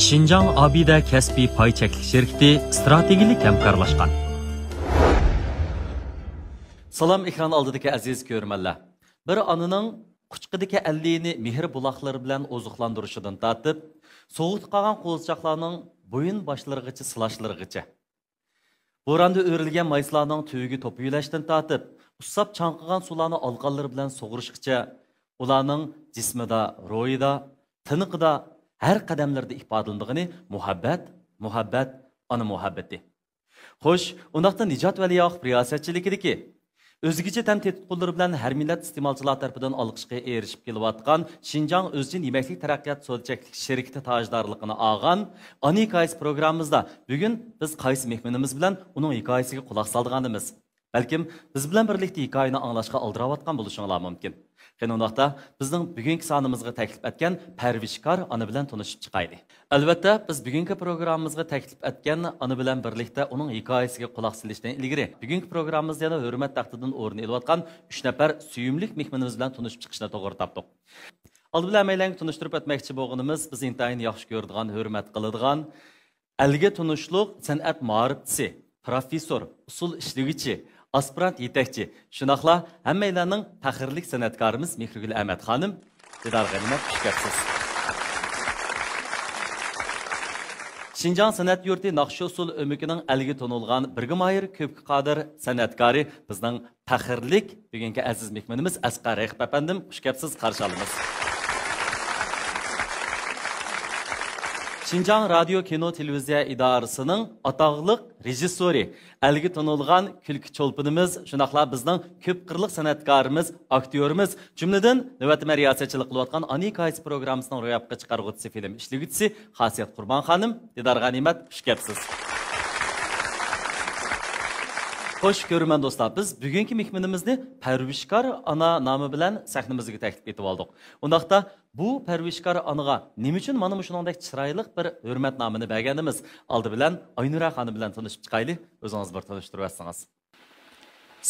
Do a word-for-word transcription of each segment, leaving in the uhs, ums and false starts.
شىنجاڭ ئابىدە كەسپىي پاي چەكلىك شىركىتى ئىستراتېگىيەلىك ھەمكارلاشقان. سالام، ئېكران ئالدىدىكى ئەزىز كۆرۈرمەنلەر. بىر ئانىنىڭ قۇچىقىدىكى ئەللىيىنى مېھىر بۇلاقلىرى بىلەن ئوزۇقلاندۇرۇشىدىن تارتىپ، سوغۇقتا قالغان قوزىچاقلارنىڭ بويۇن باشلىرىغىچە سىلاشلىرىغىچە، بوراندا ئۆرۈلگەن مايسىلارنىڭ تۈۋىگە توپىيىۋېلەشتىن تارتىپ، ئۇسساپ چاڭقىغان سۇلارنى ئالىقانلىرى بىلەن سۇغۇرۇشقىچە، ئۇلارنىڭ جىسمىدا، روھىدا، تىنىقىدا، ھەر قەدەملىرىدە ئىپادىلىنىدىغىنى مۇھەببەت، مۇھەببەت، ئانا مۇھەببىتى. خوش، ئۇنداقتا نىجات ۋەلىياقۇپ رىياسەتچىلىكىدىكى ئۆزگىچە تەم تېتىتقۇلىرى بىلەن ھەر مىللەت ئىستېمالچىلار تەرىپىدىن ئالقىشقا ئېرىشىپ كېلىۋاتقان شىنجاڭ ئۆزچىن يېمەكلىك تەرەققىيات سودا چەكلىك شىركىتى تاجدارلىقىنى ئالغان ئانا ھېكايىسى پروگراممىمىزدا بۈگۈن بىز قايسى مېھمىنىمىز بىلەن ئۇنىڭ ھېكايىسىگە قۇلاق سالىدىغانىمىز، بەلكىم بىز بىلەن بىرلىكتە ھېكايىنى ئاڭلاشقا ئالدىراۋاتقان بولۇشۇڭلار مۇمكىن. قېنى ئۇنداقتا بىزنىڭ بۈگۈنكى سانىمىزغا تەكلىپ ئەتكەن پەرۋىشكار ئانا بىلەن تونۇشۇپ چىقايلى. ئەلۋەتتە، بىز بۈگۈنكى پروگراممىمىزغا تەكلىپ ئەتكەن ئانا بىلەن بىرلىكتە ئۇنىڭ ھېكايىسىگە قۇلاق سېلىشتىن ئىلگىرى، بۈگۈنكى پروگراممىمىزدا يەنە ھۆرمەت تەختىدىن ئورۇن ئېلىۋاتقان ئۈچ نەپەر سۆيۈملۈك مېھمىنىمىز بىلەن تونۇشۇپ چىقىشنى توغرا تاپتۇق. ئالدى بىلەن ھەممەيلەنگە تونۇشتۇرۇپ ئۆتمەكچى بولغىنىمىز، بىز ئىنتايىن ياخشى كۆرىدىغان، ھۆرمەت قىلىدىغان، ئەلگە تونۇشلۇق سەنئەت مائارىپچىسى، پروفېسسور، ئۇسسۇل ئىشلىگۈچى، ئاسپىرانت يېتەكچى، شۇنداقلا ھەممەيلەننىڭ پەخىرلىك سەنئەتكارىمىز مېھرىگۈل ئەمەت خانىم. دىدار غەنىيمەت، خۇش كەپسىز. شىنجاڭ سەنئەت يۇرتى ناخشا ئۇسسۇل ئۆمىكىنىڭ ئەلگە تونۇلغان بىرگە ماھىر، كۆپكە قادىر سەنئەتكارى، بىزنىڭ پەخىرلىك بۈگۈنكى ئەزىز مېھمىنىمىز ئەسقەر رەقىپ ئەپەندىم، خۇش كەپسىز، قارشى ئالىمىز. شىنجاڭ رادىيو، كىنو، تېلېۋىزىيە ئىدارىسىنىڭ ئاتاقلىق رېژىسسورى، ئەلگە تونۇلغان كۈلكە چولپىنىمىز، شۇنداقلا بىزنىڭ كۆپ قىرلىق سەنئەتكارىمىز، ئاكتيورىمىز، جۈملىدىن نۆۋەتتە مەن رىياسەتچىلىك قىلىۋاتقان ئانا ھېكايىسى پروگراممىسىنىڭ روياپقا چىقارغۇچىسى، فىلىم ئىشلىگۈچىسى خاسىيەت قۇربان خانىم، دىدار غەنىيمەت، خۇش كەپسىز. خوش، كۆرۈرمەن دوستلار، بىز بۈگۈنكى مېھمىنىمىزنى پەرۋىشكار ئانا نامى بىلەن سەھنىمىزگە تەكلىپ ئېتىۋالدۇق. ئۇنداقتا بۇ پەرۋىشكار ئانىغا نېمە ئۈچۈن مانا مۇشۇنىڭدەك چىرايلىق بىر ھۆرمەت نامىنى بەرگەنىمىز؟ ئالدى بىلەن ئاينۇرە خانىم بىلەن تونۇشۇپ چىقايلى، ئۆزىڭىز بىر تونۇشتۇرۇۋەتسىڭىز.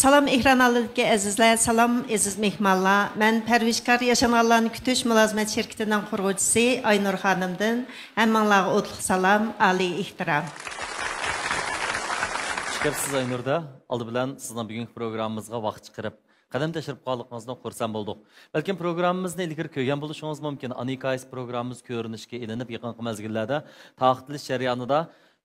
سالام ئېكران ئالدىدىكى ئەزىزلەر، سالام ئەزىز مېھمانلار. مەن پەرۋىشكار ياشانغانلارنى كۈتۈش مۇلازىمەت شىركىتىنىڭ قۇرغۇچىسى ئاينۇر خانىمدىن ھەممىڭلارغا ئوتلۇق سالام، ئالىي ئېھتىرام. خۇش كەپسىز ئاينۇر دە. ئالدى بىلەن سىزنىڭ بۈگۈنكى پروگراممىمىزغا ۋاقىت چىقىرىپ، قەدەم تەشرىپ قىلغانلىقىڭىزدىن خۇرسەن بولدۇق. بەلكىم پروگراممىمىزنى ئىلگىرى كۆرگەن بولۇشىڭىز مۇمكىن. ئانا ھېكايىسى پروگراممىمىز كۆرۈنۈشكە ئېلىنىپ، يېقىنقى مەزگىللەردە تارقىتىلىش جەريانىدا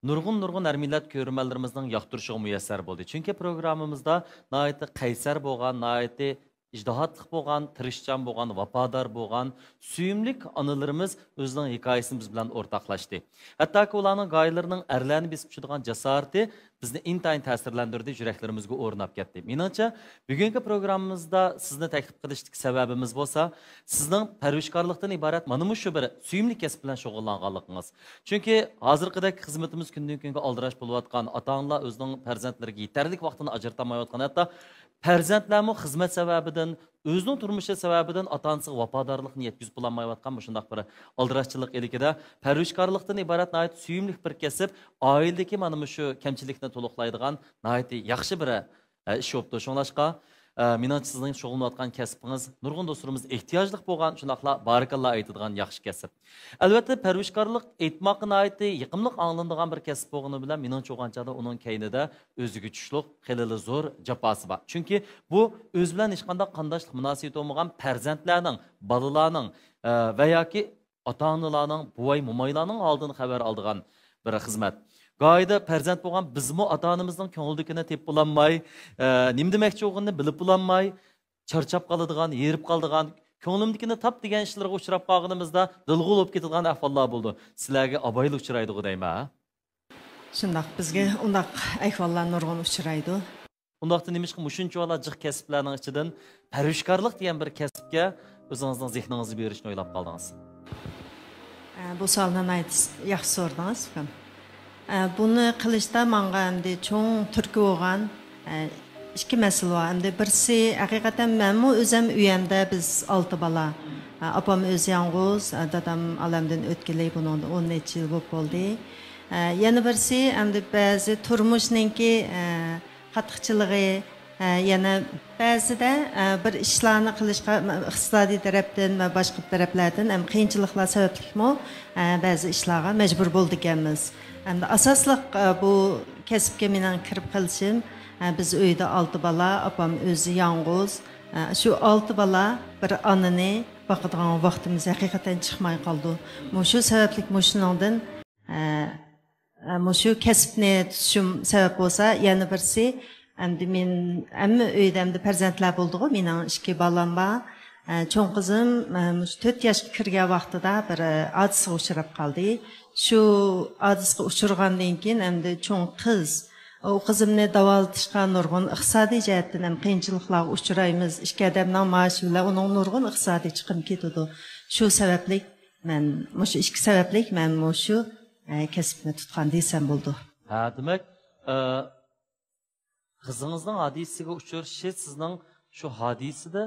نۇرغۇن، نۇرغۇن ھەر مىللەت كۆرۈرمەنلىرىمىزنىڭ ياقتۇرۇشىغا مۇيەسسەر بولدى. چۈنكى پروگراممىمىزدا ناھايىتى قەيسەر بولغان، ناھايىتى ئىجتىھاتلىق بولغان، تىرىشچان بولغان، ۋاپادار بولغان، سۆيۈملۈك ئانىلىرىمىز ئۆزىنىڭ ھېكايىسىنى بىز بىلەن ئورتاقلاشتى. ھەتتاكى ئۇلارنىڭ گاھىلىرىنىڭ ئەرلەرنى بېسىپ چۈشىدىغان جاسارىتى بىزنى ئىنتايىن تەسىرلەندۈردى، يۈرەكلىرىمىزگە ئورناپ كەتتى. مېنىڭچە، بۈگۈنكى پروگراممىمىزدا سىزنى تەكلىپ قىلىشتىكى سەۋەبىمىز بولسا، سىزنىڭ پەرۋىشكارلىقتىن ئىبارەت مانا مۇشۇ بىر سۆيۈملۈك كەسىپ بىلەن شۇغۇللانغانلىقىڭىز. چۈنكى ھازىرقىدەك خىزمىتىمىز كۈندىن-كۈنگە ئالدىراش بولۇۋاتقان، ئاتا-ئانىلار ئۆزىنىڭ پەرزەنتلىرىگە يېتەرلىك ۋاقتىنى ئاجرىتالمايۋاتقان، ھەتتا پەرزەنتلەرمۇ خىزمەت سەۋەبىدىن، ئۆزىنىڭ تۇرمۇشى سەۋەبىدىن ئاتا-ئانىسىغا ۋاپادارلىقنى يەتكۈزۈپ بولالمايۋاتقان مۇشۇنداق بىر ئالدىراشچىلىق ئىلكىدە پەرۋىشكارلىقتىن ئىبارەت ناھايىتى سۆيۈملۈك بىر كەسىپ، ئائىلىدىكى مانا مۇشۇ كەمچىلىكنى تولۇقلايدىغان ناھايىتى ياخشى بىر، ئە، ئىش بوپتۇ. شۇڭلاشقا، ئە، مېنىڭچە سىزنىڭ شۇغۇللىنىۋاتقان كەسپىڭىز نۇرغۇن دوستلىرىمىز ئېھتىياجلىق بولغان، شۇنداقلا بارىكاللا ئېيتىدىغان ياخشى كەسىپ. ئەلۋەتتە، پەرۋىشكارلىق ئېيتماققا ناھايىتى يېقىملىق ئاڭلىنىدىغان بىر كەسىپ بولغىنى بىلەن، مېنىڭچە ئويغانچاغدا ئۇنىڭ كەينىدە ئۆزىگە چۈشلۈق خېلىلا زور جاپاسى بار. چۈنكى بۇ ئۆزى بىلەن ھېچقانداق قانداشلىق مۇناسىۋىتى بولمىغان پەرزەنتلەرنىڭ، بالىلارنىڭ، ئە، ۋە ياكى ئاتا-ئانىلارنىڭ، بوۋاي-مومايلارنىڭ ھالىدىن خەۋەر ئالىدىغان بىر خىزمەت. گاھىدا پەرزەنت بولغان بىزمۇ ئاتا-ئانىمىزنىڭ كۆڭلىدىكىنى تېپىپ بولالماي، ئە، نېمە دېمەكچى بولغىنىنى بىلىپ بولالماي، چارچاپ قالىدىغان، ھېرىپ قالىدىغان، كۆڭلۈمدىكىنى تاپ دېگەن ئىشلىرىغا ئۇچراپ قالغىنىمىزدا دىلغۇل بولۇپ كېتىدىغان ئەھۋاللار بولىدۇ. سىلەرگە ئابايلا ئۇچرايدىغۇ دەيمەن، ھە؟ شۇنداق، بىزگە ئۇنداق ئەھۋاللار نۇرغۇن ئۇچرايدۇ. ئۇنداقتا نېمىشقا مۇشۇنچىۋالا جىق كەسىپلەرنىڭ ئىچىدىن پەرۋىشكارلىق دېگەن بىر كەسىپكە ئۆزىڭىزنىڭ زېھنىڭىزنى بېرىشنى ئويلاپ قالدىڭىز؟ ئە، بۇ سوئالنى ناھايىتى ياخشى سورىدىڭىز، ئۇكام. ئە، بۇنى قىلىشتا ماڭا ئەمدى چوڭ تۈرتكە بولغان، ئە، ئىككى مەسىلە بار. ئەمدى بىرسى، ھەقىقەتەن مەنمۇ ئۆزەم ئۆيەمدە بىز ئالتە بالا. ئە، ئاپام ئۆزى يالغۇز، ئە، دادام ئالەمدىن ئۆتكىلى بۇنىڭدىن ئون نەچچە يىل بولۇپ بولدى. ئە، يەنە بىرسى، ئەمدى بەزى تۇرمۇشنىڭكى، ئە، قاتتىقچىلىقى، ئە، يەنە بەزىدە، ئە، بىر ئىشلارنى قىلىشقا، ئىقتىسادىي تەرەپتىن ۋە باشقا تەرەپلەردىن ھەم قىيىنچىلىقلار سەۋەبلىكمۇ، ئە، بەزى ئىشلارغا مەجبۇر بولىدىكەنمىز. ئەمدى ئاساسلىق، ئە، بۇ كەسىپكە مېنىڭ كىرىپ قېلىشىم، ئە، بىز ئۆيدە ئالتە بالا، ئاپام ئۆزى يالغۇز. ئە، شۇ ئالتە بالا بىر ئانىنى باقىدىغان ۋاقتىمىز ھەقىقەتەن چىقماي قالىدۇ. مۇشۇ سەۋەبلىك مۇشۇنىڭدىن، ئە، ئە، مۇشۇ كەسىپنى تۇتۇشۇم سەۋەب بولسا، يەنە بىرسى، ئەمدى مېن، ھەممە ئۆيدە ئەمدى پەرزەنتلەر بولدىغۇ، مېنىڭ ئىككى بالام بار. ئە، چوڭ قىزىم، ئە، مۇشۇ تۆت ياشقا كىرگەن ۋاقتىدا بىر، ئە، ھادىسىگە ئۇچراپ قالدى. شۇ ھادىسىگە ئۇچرىغاندىن كېيىن، ئەمدى چوڭ قىز، ئۇ قىزىمنى داۋالىتىشقا نۇرغۇن ئىقتىسادىي جەھەتتىن ھەم قىيىنچىلىقلارغا ئۇچرايمىز. ئىككى ئادەمنىڭ مائاشى بىلەن ئۇنىڭ نۇرغۇن ئىقتىسادىي چىقىمى كېتىدۇ. شۇ سەۋەبلىك مەن، مۇشۇ ئىككى سەۋەبلىك مەن مۇشۇ، ئە، كەسىپنى تۇتقان دېسەم بولىدۇ. ھە، دېمەك، ئە، قىزىڭىزنىڭ ھادىسىگە ئۇچرىشى سىزنىڭ شۇ ھادىسىدە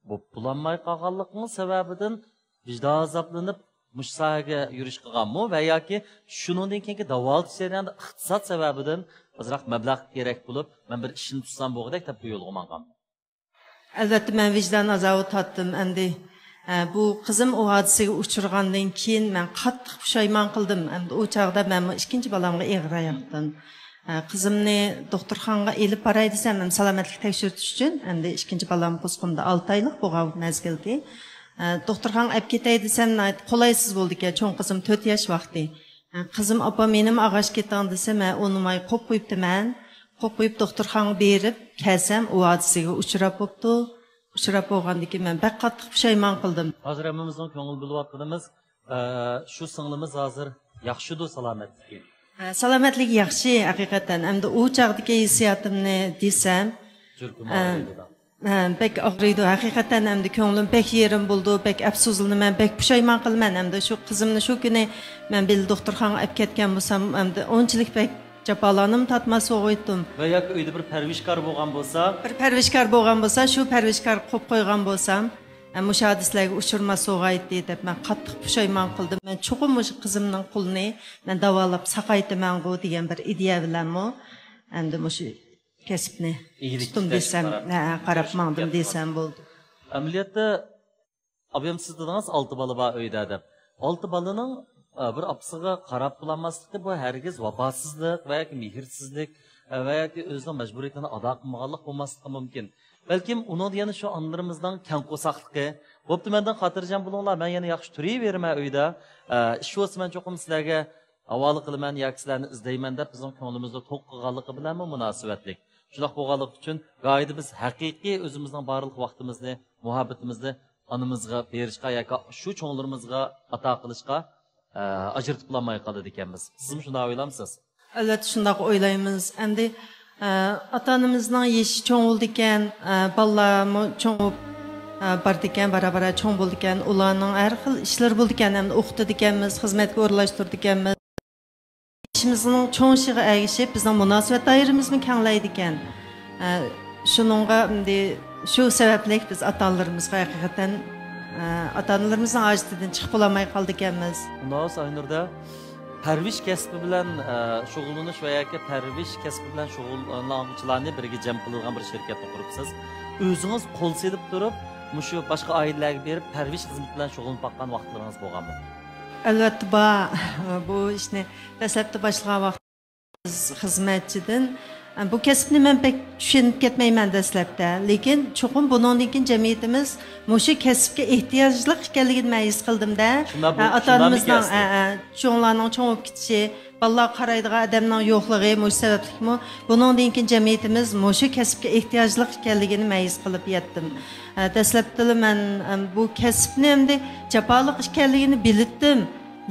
بولۇپ بولالماي قالغانلىقىڭىز سەۋەبىدىن ۋىجدان ئازابلىنىپ مۇشۇ ساھەگە يۈرۈش قىلغانمۇ ۋە ياكى شۇنىڭدىن كېيىنكى داۋالىتىش جەريانىدا ئىقتىساد سەۋەبىدىن ئازراق مەبلەغ كېرەك بولۇپ، مەن بىر ئىشنى تۇتسام بولغۇدەك دەپ بۇ يولغا ماڭغانمۇ؟ ئەلۋەتتە، مەن ۋىجدان ئازابى تارتتىم. ئەمدى، ئە، بۇ قىزىم ئۇ ھادىسىگە ئۇچرىغاندىن كېيىن مەن قاتتىق پۇشايمان قىلدىم. ئەمدى ئۇ چاغدا مەنمۇ ئىككىنچى بالامغا ئېغىر ئاياقتىن، ئە، قىزىمنى دوختۇرخانىغا ئېلىپ باراي دېسەم، ھەم سالامەتلىك تەكشۈرتۈش ئۈچۈن، ئەمدى ئىككىنچى بالام قۇسقۇمدا ئالتە ئايلىق بولغان مەزگىلدى. ئە، دوختۇرخانىغا ئەپ كېتەي دېسەم، ناھايىتى قولايسىز بولىدىكەن، چوڭ قىزىم تۆت ياش ۋاقتى. قىزىم، ئاپا، مېنىمۇ ئاغاش كېتىڭ دېسە، مەن ئۇنىماي قويۇپ قويۇپتىمەن. قويۇپ قويۇپ، دوختۇرخانىغا بېرىپ كەلسەم، ئۇ ھادىسىگە ئۇچراپ بوپتۇ. ئۇچراپ بولغاندىن كېيىن مەن بەك قاتتىق پۇشايمان قىلدىم. ھازىر ھەممىمىزنىڭ كۆڭۈل بۆلۈۋاتقىنىمىز، ئە، شۇ سىڭلىمىز ھازىر ياخشىدۇ سالامەتلىكى؟ ھە، سالامەتلىكى ياخشى، ھەقىقەتەن. ئەمدى ئۇ چاغدىكى ھېسسىياتىمنى دېسەم، جۈركۈم ئە، ئاغرىيدۇ. ھە، بەك ئاغرىيدۇ. ھەقىقەتەن ئەمدى كۆڭلۈم بەك يېرىم بولىدۇ، بەك ئەپسۇسلىنىمەن، بەك پۇشايمان قىلىمەن. ئەمدى شۇ قىزىمنى شۇ كۈنى مەن بىللە دوختۇرخانىغا ئەپ كەتكەن بولسام، ئەمدى ئۇنچىلىك بەك جاپالارنىمۇ تارتماس بولغىيتتىم. ۋە ياكى ئۆيدە بىر پەرۋىشكار بولغان بولسا؟ بىر پەرۋىشكار بولغان بولسا، شۇ پەرۋىشكار قويۇپ قويغان بولسام، ئە، مۇشۇ ھادىسىلەرگە ئۇچرىماس بولغايتتى دەپ مەن قاتتىق پۇشايمان قىلدىم. مەن چوقۇم مۇشۇ قىزىمنىڭ قولىنى مەن داۋالاپ ساقايتىمەنغۇ دېگەن بىر ئىدىيە بىلەنمۇ ئەمدى مۇشۇ كەسىپنى ئىگىلىك تۇتتۇم تىكلەشكە دېسەم، قاراپ ھە، ھە، قاراپ ماڭدىم دېسەم بولىدۇ. ئەمەلىيەتتە، ئابايام سىز دېدىڭىز، ئالتە بالا بار ئۆيدە دەپ. ئالتە بالىنىڭ، ئە، بىر ئاپىسىغا قاراپ بولالماسلىقى، بۇ ھەرگىز ۋاپاسىزلىق ۋە ياكى مېھىرسىزلىك، ئە، ۋە ياكى ئۆزىنىڭ مەجبۇرىيىتىنى ئادا قىلمىغانلىق بولماسلىقى مۇمكىن. بەلكىم ئۇنىڭدا يەنە شۇ ئانىلىرىمىزنىڭ كەڭ قورساقلىقى، بوپتۇ، مەندىن خاتىرجەم بولۇڭلار، مەن يەنە ياخشى تۇرۇۋېرىمەن ئۆيدە. ئە، ئىش بولسا مەن چوقۇم سىلەرگە ھاۋالە قىلىمەن ياكى سىلەرنى ئىزدەيمەن دەپ بىزنىڭ كۆڭلىمىزدە توق قىلغانلىقى بىلەنمۇ مۇناسىۋەتلىك. شۇنداق بولغانلىقى ئۈچۈن گاھىدا بىز ھەقىقىي ئۆزىمىزنىڭ بارلىق ۋاقتىمىزنى، مۇھەببىتىمىزنى ئانىمىزغا بېرىشقا ياكى شۇ چوڭلىرىمىزغا ئاتا قىلىشقا، ئە، ئاجرىتىپ بولالماي قالىدىكەنمىز. سىزمۇ شۇنداق ئويلامسىز؟ ئەلۋەتتە شۇنداق ئويلايمىز. ئەمدى، ئە، ئاتا-ئانىمىزنىڭ يېشى چوڭ بولىدىكەن، ئە، بالىلارمۇ چوڭىيىپ، ئە، بارىدىكەن، بارا-بارا چوڭ بولىدىكەن. ئۇلارنىڭ ھەر خىل ئىشلىرى بولىدىكەن. ئەمدى ئوقۇتىدىكەنمىز، خىزمەتكە ئورۇنلاشتۇرىدىكەنمىز. يېشىمىزنىڭ چوڭىيىشىغا ئەگىشىپ، بىزنىڭ مۇناسىۋەت دائىرىمىزمۇ كەڭلەيدىكەن. ئە، شۇنىڭغا ئەمدى شۇ سەۋەبلىك بىز ئاتا-ئانىلىرىمىزغا ھەقىقەتەن، ئە، ئاتا-ئانىلىرىمىزنىڭ ھاجىتىدىن چىقىپ بولالماي قالىدىكەنمىز. ئۇنداق بولسا ئاينۇردا، پەرۋىش كەسپى بىلەن، ئە، شۇغۇللىنىش ۋە ياكى پەرۋىش كەسپى بىلەن شۇغۇللانغۇچىلارنى بىرگە جەم قىلىدىغان بىر شىركەتنى قۇرۇپسىز. ئۆزىڭىز قول سېلىپ تۇرۇپ، مۇشۇ باشقا ئائىلىلەرگە بېرىپ، پەرۋىش خىزمىتى بىلەن شۇغۇللىنىپ باققان ۋاقىتلىرىڭىز بولغانمۇ؟ ئەلۋەتتە بار. بۇ ئىشنى دەسلەپتە باشلىغان ۋاقىت خىزمەتچىدىن، بۇ كەسىپنى مەن بەك چۈشىنىپ كەتمەيمەن دەسلەپتە. لېكىن چوقۇم بۇنىڭدىن كېيىن جەمئىيىتىمىز مۇشۇ كەسىپكە ئېھتىياجلىق ئىكەنلىكىنى مەن ھېس قىلدىم-دە. شۇنداق بۇ-، ئە، شۇنداقمىكەن ئاتا-ئانىمىزنىڭ، ئە، ئە، چوڭلارنىڭ چوڭ بولۇپ كېتىشى، بالىلارغا قارايدىغان ئادەمنىڭ يوقلۇقى مۇشۇ سەۋەبلىكمۇ؟ بۇنىڭدىن كېيىن جەمئىيىتىمىز مۇشۇ كەسىپكە ئېھتىياجلىق ئىكەنلىكىنى مەن ھېس قىلىپ يەتتىم. ئە، دەسلەپتىلا مەن، ئەم، بۇ كەسىپنى ئەمدى جاپالىق ئىكەنلىكىنى بىلىتتىم.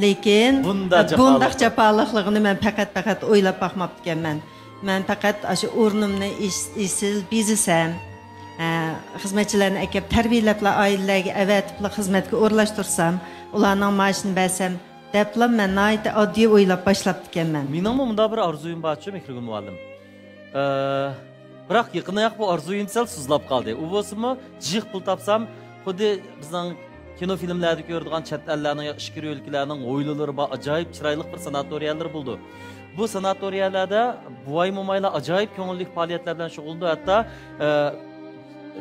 لېكىن بۇنداق بۇنداق جاپالىق. جاپالىقلىقىنى مەن پەقەت، پەقەت ئويلاپ باقماپتىكەنمەن. مەن پەقەت ئاشۇ ئورنۇمنى ئىش-، ئېسىل بېزىسەم، ھە، خىزمەتچىلەرنى ئەكەپ تەربىيەلەپلا، ئائىلىلەرگە ئەۋەتىپلا خىزمەتكە ئورۇنلاشتۇرسام، ئۇلارنىڭ مائاشىنى بەرسەم، دەپلا مەن ناھايىتى ئاددىي ئويلاپ باشلاپتىكەنمەن. مېنىڭمۇ مۇنداق بىر ئارزۇيۇم بارچۇ، مېھرىگۈل مۇئەللىم. ئە، بىراق يېقىندا ياق بۇ ئارزۇيۇم سەل سۇسلاپ قالدى. ئۇ بولسىمۇ جىق پۇل تاپسام، خۇددى بىزنىڭ كىنو فىلىملەردە كۆرىدىغان چەت ئەللەرنىڭ يا ئىچكىرى ئۆلكىلەرنىڭ ھويلىلىرى بار، ئاجايىپ چىرايلىق بىر ساناتورىيەلىرى بولىدۇ. بۇ ساناتورىيەلەردە بوۋاي مومايلار ئاجايىپ كۆڭۈللۈك پائالىيەتلەر بىلەن شۇغۇللىنىدۇ. ھەتتا، ئە،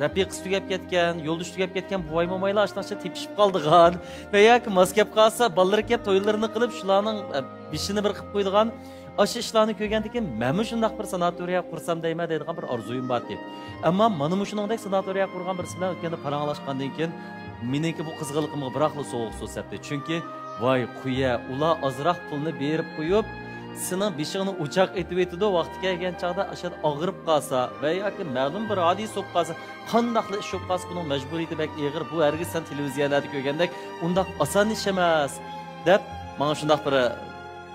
رەپىقىسى تۈگەپ كەتكەن، يولدىشى تۈگەپ كەتكەن بوۋاي مومايلار ئاشۇنداقچە تېپىشىپ قالىدىغان ۋە ياكى ماس كەپ قالسا، بالىلىرى كەپ تويلىرىنى قىلىپ، شۇلارنىڭ، ئە، بېشىنى بىر قىلىپ قويىدىغان ئاشۇ ئىشلارنى كۆرگەندىن كېيىن، مەنمۇ شۇنداق بىر ساناتورىيە قۇرسام دەيمەن دەيدىغان بىر ئارزۇيۇم بار ئىدى. ئەمما مانا مۇشۇنىڭدەك ساناتورىيە قۇرغان بىرسى بىلەن ئۆتكەندە پاراڭلاشقاندىن كېيىن، مېنىڭكى بۇ قىزغىنلىقىمغا بىراقلا سوغۇق سۇ سەپتى. چۈنكى، ۋاي، قۇيە، ئۇلار ئازراق پۇلنى بېرىپ قويۇپ، سېنىڭ بېشىڭنى ئوچاق ئېتىۋېتىدۇ، ۋاقتى كەلگەن چاغدا ئاشۇ يەردە ئاغرىپ قالسا ۋە ياكى مەلۇم بىر ھادىسە بولۇپ قالسا، قانداقلا ئىش بولۇپ قالسا، بۇنىڭ مەجبۇرىيىتى بەك ئېغىر. بۇ ھەرگىز سەن تېلېۋىزىيەلەردە كۆرگەندەك ئۇنداق ئاسان ئىش ئەمەس، دەپ ماڭا شۇنداق بىر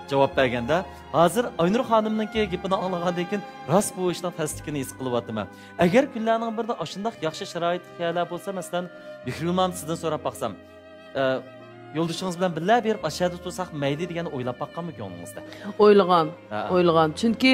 جاۋاب بەرگەندە، ھازىر ئاينۇر خانىمنىڭكى گېپىنى ئاڭلىغاندىن كېيىن راست بۇ ئىشنىڭ تەسلىكىنى ھېس قىلىۋاتىمەن. ئەگەر كۈنلەرنىڭ بىرىدە ئاشۇنداق ياخشى شارائىتلىق يەرلەر بولسا، مەسىلەن، بىكرىمام سىزدىن سوراپ باقسام، ئە، يولدىشىڭىز بىلەن بىللە بېرىپ ئاشۇ يەردە تۇرساق مەيلى دېگەن ئويلاپ باققانمۇ كۆڭلىڭىزدە؟ ئويلىغان، ھە. ئويلىغان. چۈنكى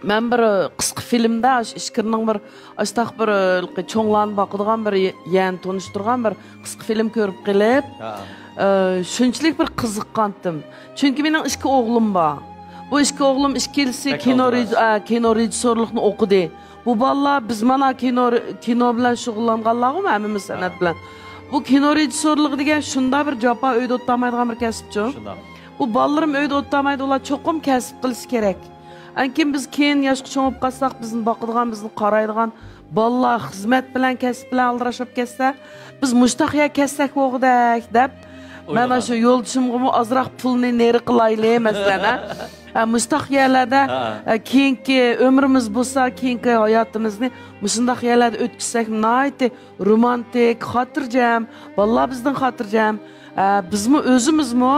مەن بىر قىسقا فىلىمدە ئاشۇ ئىچكىرىنىڭ بىر ئاشتاق بىر، ئە، چوڭلارنى باقىدىغان بىر يە-، يەرنى تونۇشتۇرغان بىر قىسقا فىلىم كۆرۈپ قېلىپ، ھە. ئە، شۇنچىلىك بىر قىزىققانتىم. چۈنكى مېنىڭ ئىككى ئوغلۇم بار. بۇ ئىككى ئوغلۇم ئىككىلىسى بەك كىنو ئالدىراش. رېژ-، ئە، كىنو رېژىسسورلۇقنى ئوقۇدى. بۇ بالىلار، بىز مانا كىنو، كىنو بىلەن شۇغۇللانغانلارغۇ ھەممىمىز سەنئەت ھە. بىلەن. بۇ كىنو رېژىسسورلۇقى دېگەن شۇنداق بىر جاپا، ئۆيدە ئولتۇرمايدىغان بىر كەسىپچۇ. شۇنداق. بۇ بالىلىرىم ئۆيدە ئولتۇرمايدۇ، ئۇلار چوقۇم كەسىپ قىلىشى كېرەك. ئەنكىن بىز كېيىن ياشقا چوڭ بولۇپ قالساق، بىزنى باقىدىغان، بىزنى قارايدىغان بالىلار خىزمەت بىلەن، كەسىپ بىلەن ئالدىراش بولۇپ كەتسە، بىز مۇشتاق يەر كەتسەك بولغۇدەك دەپ، مەن ئاشۇ يولدىشىمغىمۇ ئازراق پۇلنى نېرى قىلايلى، مەسىلەن، ھە. ھە، مۇشتاق يەرلەردە، ھە. ھە، كېيىنكى ئۆمرىمىز بولسا، كېيىنكى ھاياتىمىزنى مۇشۇنداق يەرلەردە ئۆتكۈزسەك، ناھايىتى رومانتىك، خاتىرجەم، بالىلار بىزدىن خاتىرجەم. ئە، بىزمۇ ئۆزىمىزمۇ،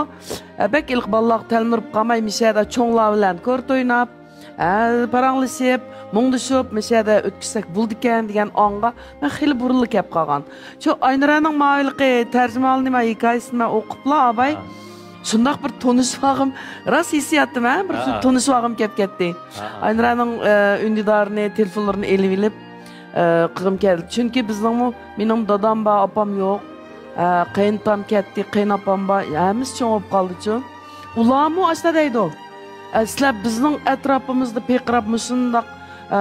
ئە، بەك ھېلىقى بالىلارغا تەلمۈرۈپ قالماي، مۇشۇ يەردە چوڭلار بىلەن كورت ئويناپ، ئە، پاراڭلىشىپ، مۇڭدىشىپ، مۇشۇ يەردە ئۆتكۈزسەك بولىدىكەن دېگەن ئاڭغا مەن خېلى بۇرۇنلا كەپ قالغان. شۇ ئاينۇرەنىڭ ماۋۇ ھېلىقى تەرجىمىھالىنى، ماۋۇ ھېكايىسىنى مەن ئوقۇپلا، ئاباي، ھە. شۇنداق بىر تونۇشۇۋالغۇم، راست ھېسسىياتتا مەن بىر ھە. تونۇشۇۋالغۇم كەپ كەتتى. ھە. ئاينۇرەنىڭ، ئە، ئۈندىدارىنى، تېلېفونلىرىنى ئېلىۋېلىپ، ئە، قىلغۇم كەلدى. چۈنكى بىزنىڭمۇ، مېنىڭ دادام بار، ئاپام يوق. ئە، قېيىنئاتام كەتتى، قېيىنئاپام بار. ھەممىسى چوڭ بولۇپ قالدىچۇ. ئۇلارمۇ ئاشۇنداق دەيدۇ. ئە، سىلەر بىزنىڭ ئەتراپىمىزدا پىرقىراپ مۇشۇنداق، ئە،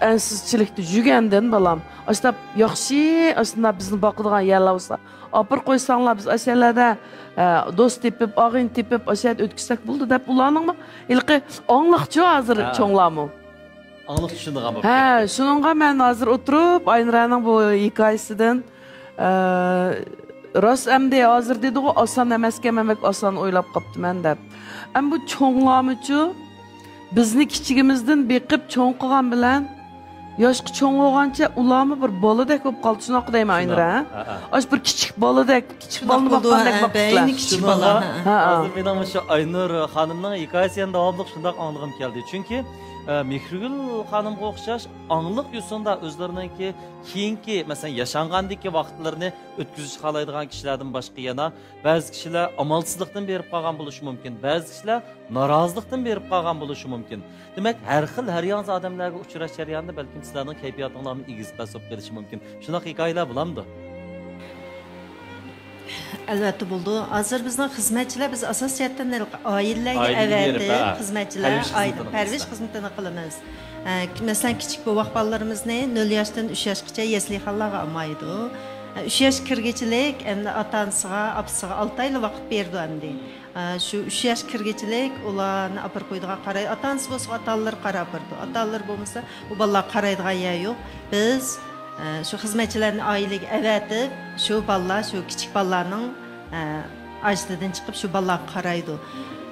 ئەنسىزچىلىكتە يۈرگەندىن، بالام، ئاشۇنداق ياخشى، ئاشۇنداق بىزنى باقىدىغان يەرلەر بولسا، ئاپىرىپ قويساڭلار، بىز ئاشۇ يەرلەردە، ئە، دوست تېپىپ، ئاغىنە تېپىپ، ئاشۇ يەردە ئۆتكۈزسەك بولىدۇ، دەپ ئۇلارنىڭمۇ ھېلىقى ئاڭلىقچۇ ھازىر ھە. چوڭلارمۇ. ئاڭلىق چۈشىنىدىغان بولۇپ ھە، كەتتى. شۇنىڭغا مەن ھازىر ئولتۇرۇپ، ئاينۇرەنىڭ بۇ ھېكايىسىدىن، ئە، راست ئەمدى ھازىر دېدىغۇ، ئاسان ئەمەسكەن، مەن بەك ئاسان ئويلاپ قاپتىمەن دەپ. ئەمما بۇ چوڭلارمۇچۇ، بىزنى كىچىكىمىزدىن بېقىپ چوڭ قىلغان بىلەن، ياشقا چوڭ بولغانچە ئۇلارمۇ بىر بالىدەك بولۇپ قالدى، شۇنداق دەيمەن، شۇنداق. ئاينۇرە، ھە؟ ھە، ھە. ئاشۇ بىر كىچىك بالىدەك، كىچىك شۇنداق بالىنى بولىدۇ، باققاندەك ھە، باقىپسىلەر. بەينى كىچىك شۇنىڭغا بالا، ھە. ھە، ھە. ھازىر مېنىڭ مۇشۇ ئاينۇر خانىمنىڭ ھېكايىسى يەنە داۋاملىق شۇنداق ئاڭلىغۇم كەلدى. چۈنكى، ئە، مېھرىگۈل خانىمغا ئوخشاش ئاڭلىق يوسۇندا ئۆزلىرىنىڭكى كېيىنكى، مەسىلەن، ياشانغاندىكى ۋاقىتلىرىنى ئۆتكۈزۈش خالايدىغان كىشىلەردىن باشقا يەنە بەزى كىشىلەر ئامالسىزلىقتىن بېرىپ قالغان بولۇشى مۇمكىن، بەزى كىشىلەر نارازىلىقتىن بېرىپ قالغان بولۇشى مۇمكىن. دېمەك، ھەر خىل، ھەر ياڭزا ئادەملەرگە ئۇچراش جەريانىدا بەلكىم سىلەرنىڭ كەيپىياتىڭلارمۇ ئېگىز-پەس بولۇپ قېلىشى مۇمكىن. شۇنداق ھېكايىلەر بولامدۇ؟ ئەلۋەتتە بولىدۇ. ھازىر بىزنىڭ خىزمەتچىلەر، بىز ئاساسىي جەھەتتىن ئائىلىلەرگە ئائىلىگە بېرىپ، ئەۋەتىپ، ھە، خىزمەتچىلەر پەرۋىش ئائىلە خىزمىتىنى پەرۋىش قىلىمىز. خىزمىتىنى قىلىمىز. ئە، مەسىلەن، كىچىك بوۋاق بالىلىرىمىزنى نۆل ياشتىن ئۈچ ياشقىچە يەسلىخانىلارغا ئالمايدۇ. ئە، ئۈچ ياش كىرگۈچىلىك ئەمدى ئاتا-ئانىسىغا، ئاپىسىغا ئالتە ئايلا ۋاقىت بېرىدۇ ئەمدى. ئە، شۇ ئۈچ ياش كىرگۈچىلىك ئۇلارنى ئاپىرىپ قويىدىغان قاراي-، ئاتا-ئانىسى بولسا ئاتا-ئانىلىرى قاراپ بېرىدۇ. ئاتا-ئانىلىرى بولمىسا، ئۇ بالىلارغا قارايدىغان يەر يوق. بىز، ئە، شۇ خىزمەتچىلەرنى ئائىلىگە ئەۋەتىپ، شۇ بالىلار، شۇ كىچىك بالىلارنىڭ، ئە، ھاجىتىدىن چىقىپ، شۇ بالىلارغا قارايدۇ.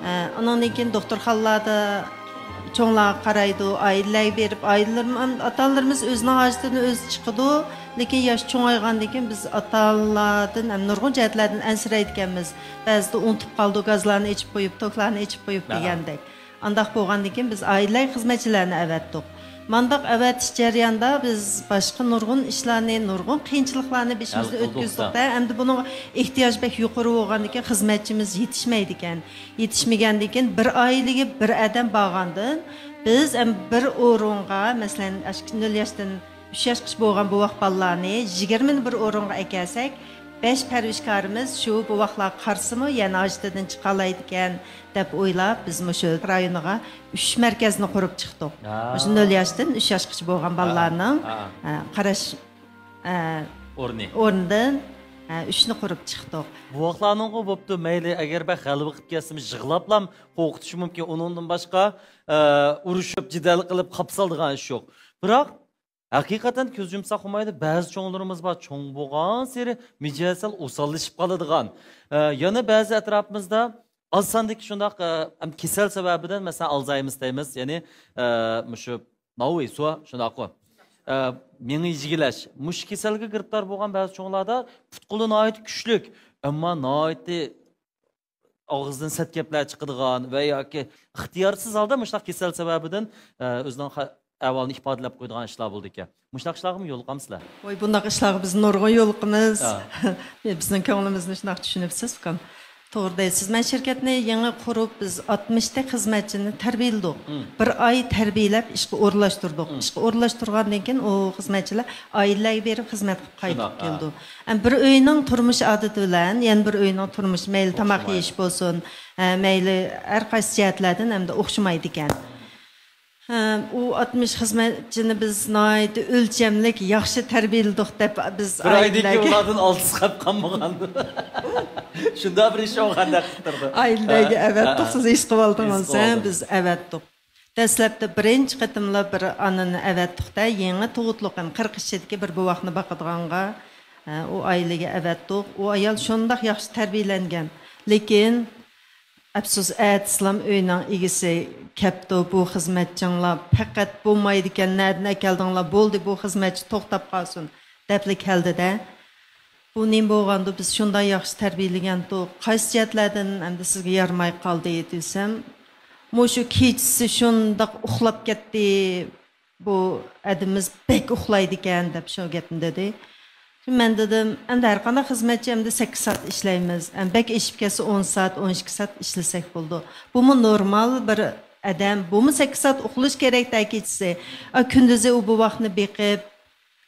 ئە، ئۇنىڭدىن كېيىن دوختۇرخانىلاردا چوڭلارغا قارايدۇ، ئائىلىلەرگە بېرىپ، ئائىلىلىرىم-، ئاتا-ئانىلىرىمىز ئۆزىنىڭ ھاجىتىدىن ئۆزى چىقىدۇ، لېكىن ياش چوڭايغاندىن كېيىن بىز ئاتا-ئانىلاردىن ھەم نۇرغۇن جەھەتلەردىن ئەنسىرەيدىكەنمىز. بەزىدە ئۇنتۇپ قالىدۇ، گازلارنى ئېچىپ قويۇپ، توكلارنى ئېچىپ قويۇپ ھە. دېگەندەك. ئانداق بولغاندىن كېيىن بىز ئائىلە خىزمەتچىلەرنى ئەۋەتتۇق. مانداق ئەۋەتىش جەريانىدا بىز باشقا نۇرغۇن ئىشلارنى، نۇرغۇن قىيىنچىلىقلارنى بېشىمىزدىن ھەل قىلدۇق ئۆتكۈزدۇق-دە، ئەمدى بۇنىڭغا ئېھتىياج بەك يۇقىرى بولغاندىكىن، خىزمەتچىمىز يېتىشمەيدىكەن. يېتىشمىگەندىكىن، بىر ئائىلىگە بىر ئادەم بارغاندىن، بىز ئەمدى بىر ئورۇنغا، مەسىلەن، ئاشۇ نۆل ياشتىن ئۈچ ياشقىچە بولغان بوۋاق بالىلارنى يىگىرمىنى بىر ئورۇنغا ئەكەلسەك، بەش پەرۋىشكارىمىز شۇ بوۋاقلارغا قارىسىمۇ يەنە ھاجىتىدىن چىقالايدىكەن دەپ ئويلاپ، بىز مۇشۇ رايونىغا ئۈچ مەركەزنى قۇرۇپ چىقتۇق. ھا. مۇشۇ نۆل ياشتىن ئۈچ ياشقىچە بولغان ھا، بالىلارنىڭ، ھا. ئە، قاراش، ئە، ئورنى. ئورنىدىن، ئە، ئۈچنى قۇرۇپ چىقتۇق. بوۋاقلارنىڭغۇ بوپتۇ، مەيلى، ئەگەر بەك غەلىبە قىلىپ كەتسىمۇ يىغلاپلام قورقۇتۇشى مۇمكىن. ئۇنىڭدىن باشقا، ئە، ئۇرۇشۇپ، جېدەل قىلىپ، قاپسالىدىغان ئىش يوق. بىراق، ھەقىقەتەن كۆز يۇمساق بولمايدۇ. بەزى چوڭلىرىمىز بار، چوڭ بولغانسېرى مىجەزى سەل ئوساللىشىپ قالىدىغان. ئە، يەنە بەزى ئەتراپىمىزدا ئاز ساندىكى شۇنداق، ئە، ئەم، كېسەل سەۋەبىدىن، مەسىلەن، ئالزايمېرس دەيمىز، يەنى، ئە، مۇشۇ ناۋۇي سۇ شۇنداققۇ. ئە، مېڭە يېگىلەش. مۇشۇ كېسەلگە گىرىپتار بولغان بەزى چوڭلاردا پۇت-قولى ناھايىتى كۈچلۈك، ئەمما ناھايىتى ئاغزىدىن سەت گەپلەر چىقىدىغان ۋە ياكى ئىختىيارسىز ھالدا مۇشۇنداق كېسەل سەۋەبىدىن، ئە، ئۆزىنىڭ خا-، ئەھۋالىنى ئىپادىلەپ قويىدىغان ئىشلار بولىدىكەن. مۇشۇنداق ئىشلارغىمۇ يولۇقامسىلەر؟ ۋاي، بۇنداق ئىشلارغا بىز نۇرغۇن يولۇقىمىز. ھە. بىزنىڭ كۆڭلىمىزنى شۇنداق چۈشىنىپسىز، ئۇكام. توغرا دەيسىز. مەن شىركەتنى يېڭى قۇرۇپ، بىز ئاتمىشتەك خىزمەتچىنى تەربىيەلىدۇق. مم. بىر ئاي تەربىيەلەپ ئىشقا ئورۇنلاشتۇردۇق. مم. ئىشقا ئورۇنلاشتۇرغاندىن كېيىن ئۇ خىزمەتچىلەر ئائىلىلەرگە بېرىپ خىزمەت قىلىپ قايتىپ شۇنداق، ھە. كېلىدۇ. ھەم بىر ئۆينىڭ تۇرمۇش ئادىتى بىلەن يەنە بىر ئۆينىڭ تۇرمۇشى، مەيلى تاماق ئوخشىمايدۇ. يېيىش بولسۇن، ھە، مەيلى ھەر قايسى جەھەتلەردىن ھەمدە ئوخشىمايدىكەن. ھە، ئۇ ئاتمىش خىزمەتچىنى بىز ناھايىتى ئۆلچەملىك، ياخشى تەربىيەلىدۇق دەپ بىز بىر ئايدىن كېيىن ئائىلىلەرگە ئۇلاردىن ئالتىسى قاپ قالمىغان. شۇنداق بىر ئىش بولغاندەك قىلىپ تۇردى. ئائىلىلەرگە ھە، ئەۋەتتۇق، ھە، سىز ھېس قىلىۋالدىڭىز، ھېس قىلىۋالدىم. بىز ئەۋەتتۇق. دەسلەپتە بىرىنچى قېتىملا بىر ئانىنى ئەۋەتتۇق-دە، يېڭى تۇغۇتلۇق، ھەم قىرىق ئىچىدىكى بىر بوۋاقنى باقىدىغانغا، ئە، ئۇ ئائىلىگە ئەۋەتتۇق. ئۇ ئايال شۇنداق ياخشى تەربىيەلەنگەن. لېكىن، ئەپسۇس، ئەتىسىلام ئۆينىڭ ئىگىسى كەپتۇ، بۇ خىزمەتچىڭلار پەقەت بولمايدىكەن، نەدىن ئەكەلدىڭلار، بولدى، بۇ خىزمەتچى توختاپ قالسۇن، دەپلا كەلدى-دە. بۇ نېمە بولغاندۇ؟ بىز شۇنداق ياخشى تەربىيەلىگەنتۇق. قايسى جەھەتلەردىن ئەمدى سىزگە يارىماي قالدى دېسەم، مۇشۇ كېچىسى شۇنداق ئۇخلاپ كەتتى. بۇ ئادىمىمىز بەك ئۇخلايدىكەن دەپ شۇ گەپنى دېدى. مەن دېدىم، ئەمدى ھەر قانداق خىزمەتچى ئەمدى سەككىز سائەت ئىشلەيمىز. ئەم، بەك ئېشىپ كەتسە ئون سائەت، ئون ئىككى سائەت ئىشلىسەك بولىدۇ. بۇمۇ نورمال بىر ئادەم. بۇمۇ سەككىز سائەت ئۇخلىشى كېرەك-دە كېچىسى. ئا، كۈندۈزى ئۇ بوۋاقنى بېقىپ،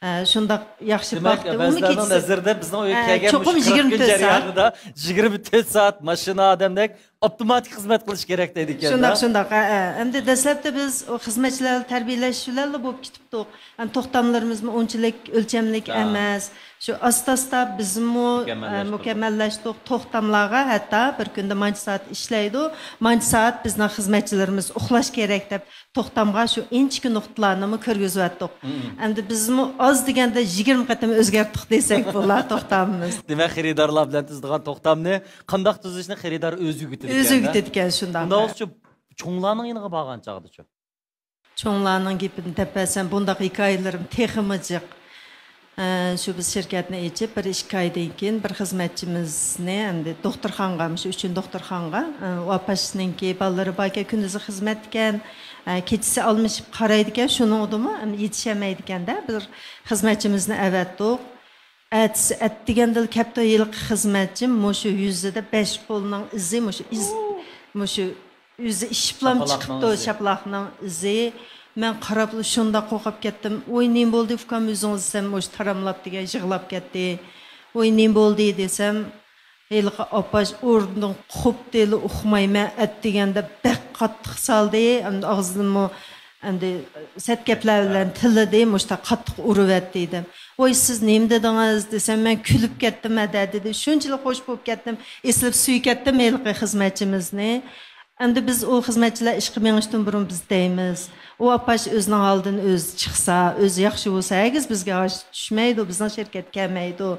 ئە، شۇنداق ياخشى دېمەك، باقتى. ئۇمۇ بەزىلەرنىڭ كېچىسى، نەزىرىدە بىزنىڭ ئۆيگە ئە، كەلگەن چوقۇم مۇشۇ قىرىق يىگىرمە تۆت كۈن سائەت. جەريانىدا يىگىرمە تۆت سائەت ماشىنا ئادەمدەك ئاپتوماتىك خىزمەت قىلىش كېرەك دەيدىكەن-دە. شۇنداق، شۇنداق. ھە، ھە. ئەمدى دەسلەپتە بىز ئۇ خىزمەتچىلەرنى تەربىيەلەش بىلەنلا بولۇپ كېتىپتۇق. ئەمدى توختاملىرىمىزمۇ ئۇنچىلىك ئۆلچەملىك ھە. ئەمەس. شۇ ئاستا-ئاستا بىزمۇ، ئە، مۇكەممەللەشتۇردۇق. مۇكەممەللەشتۇق. توختاملارغا ھەتتا بىر كۈندە مانچە سائەت ئىشلەيدۇ، مانچە سائەت بىزنىڭ خىزمەتچىلىرىمىز ئۇخلاش كېرەك دەپ توختامغا شۇ ئىنچىكە نۇقتىلارنىمۇ كىرگۈزۈۋەتتۇق. مم. ئەمدى بىزمۇ ئاز دېگەندە يىگىرمە قېتىم ئۆزگەرتتۇق دېسەك بولار توختامىمىز. دېمەك، خېرىدارلار بىلەن تۈزىدىغان توختامنى قانداق تۈزۈشنى خېرىدار ئۆزى ئۆگىتىدىكەن. ئۆزى ئۆگىتىدىكەن، شۇنداق. ئۇنداق بولسىچۇ، چوڭلارنىڭ يېنىغا بارغان چاغدىچۇ؟ چوڭلارنىڭ گېپىنى دەپ بەرسەم، بۇنداق ھېكايىلىرىم تېخىمۇ جىق. ئە، شۇ بىز شىركەتنى ئېچىپ، بىر ئىككى ئايدىن كېيىن بىر خىزمەتچىمىزنى ئەمدى دوختۇرخانىغا، مۇشۇ ئۈچىنچى دوختۇرخانىغا، ئە، ئۇ ئاپاشنىڭكى بالىلىرى باركەن، كۈندۈزى خىزمەتتىكەن، ئە، كېچىسى ئالمىشىپ قارايدىكەن، شۇنىڭغىمۇ ئەم، يېتىشەلمەيدىكەن-دە، بىر خىزمەتچىمىزنى ئەۋەتتۇق. ئەتىسى ئەتىگەندىلا كەپتۇ، ھېلىقى خىزمەتچىم مۇشۇ يۈزىدە بەش قولنىڭ ئىزى، مۇشۇ ئىز، مۇشۇ ئۆزى ئىششىپلام چىقىپتۇ، شاپىلاقنىڭ ئىزى. مەن قاراپلا شۇنداق قورقۇپ كەتتىم. ۋوي، نېمە بولدى ئۇكام ئۆزىڭىز دېسەم، مۇشۇ تاراملاپ دېگەن يىغلاپ كەتتى. ۋوي، نېمە بولدى دېسەم، ھېلىقى ئاپاش ئورنىدىن قوپتىلا ئۇقمايمەن، ئەتىگەندە بەك قاتتىق سالدى، ئەمدى ئاغزىدىنمۇ ئەمدى سەت گەپلەر بىلەن تىللىدى، مۇشۇنداق قاتتىق ئۇرۇۋەتتى دېدىم. ۋوي، سىز نېمە دېدىڭىز دېسەم، مەن كۈلۈپ كەتتىم ھەدە دېدى. شۇنچىلىك خوش بولۇپ كەتتىم، ئېسىلىپ سۆيۈپ كەتتىم ھېلىقى خىزمەتچىمىزنى. ئەمدى بىز ئۇ خىزمەتچىلەر ئىشقا مېڭىشتىن بۇرۇن بىز دەيمىز، ئۇ ئاپاش ئۆزىنىڭ ھالىدىن ئۆزى چىقسا، ئۆزى ياخشى بولسا، ھەرگىز بىزگە ھاجىتى چۈشمەيدۇ، بىزنىڭ شىركەتكە كەلمەيدۇ.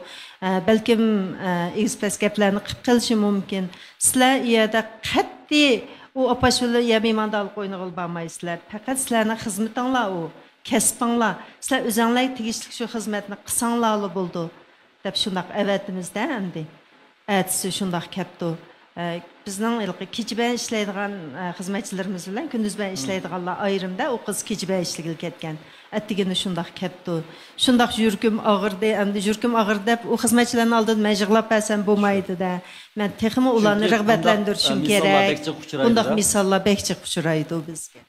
ئە، بەلكىم، ئە، ئېگىز-پەس گەپلەرنى قىلىپ قېلىشى مۇمكىن. سىلەر ئۇ يەردە قەتئىي ئۇ ئاپاش بىلەن يەر مېھماندارلىق ئوينىغىلى بارمايسىلەر. پەقەت سىلەرنىڭ خىزمىتىڭلار ئۇ، كەسپىڭلار. سىلەر ئۆزەڭلارگە تېگىشلىك شۇ خىزمەتنى قىلساڭلارلا بولىدۇ، دەپ شۇنداق ئەۋەتىمىز-دە ئەمدى. ئەتىسى شۇنداق كەپتۇ. ئە، بىزنىڭ ھېلىقى كېچە بىلەن ئىشلەيدىغان، ئە، خىزمەتچىلىرىمىز بىلەن كۈندۈز بىلەن ئىشلەيدىغانلار ئايرىمدا، ئۇ قىز كېچە بىلەن ئىشلىگىلى كەتكەن. ئەتىگىنى شۇنداق كەپتۇ. شۇنداق يۈرىكىم ئاغرىدى، ئەمدى يۈرىكىم ئاغرىدى دەپ، ئۇ خىزمەتچىلەرنىڭ ئالدىدا مەن يىغلاپ بەرسەم بولمايدۇ-دە. مەن تېخىمۇ ئۇلارنى چۈنكى رىغبەتلەندۈرۈشۈم بۇنداق، ئە، مىساللار كېرەك. بەك جىق ئۇچرايدۇ-دە. بۇنداق مىساللار بەك جىق ئۇچرايدۇ بىزگە.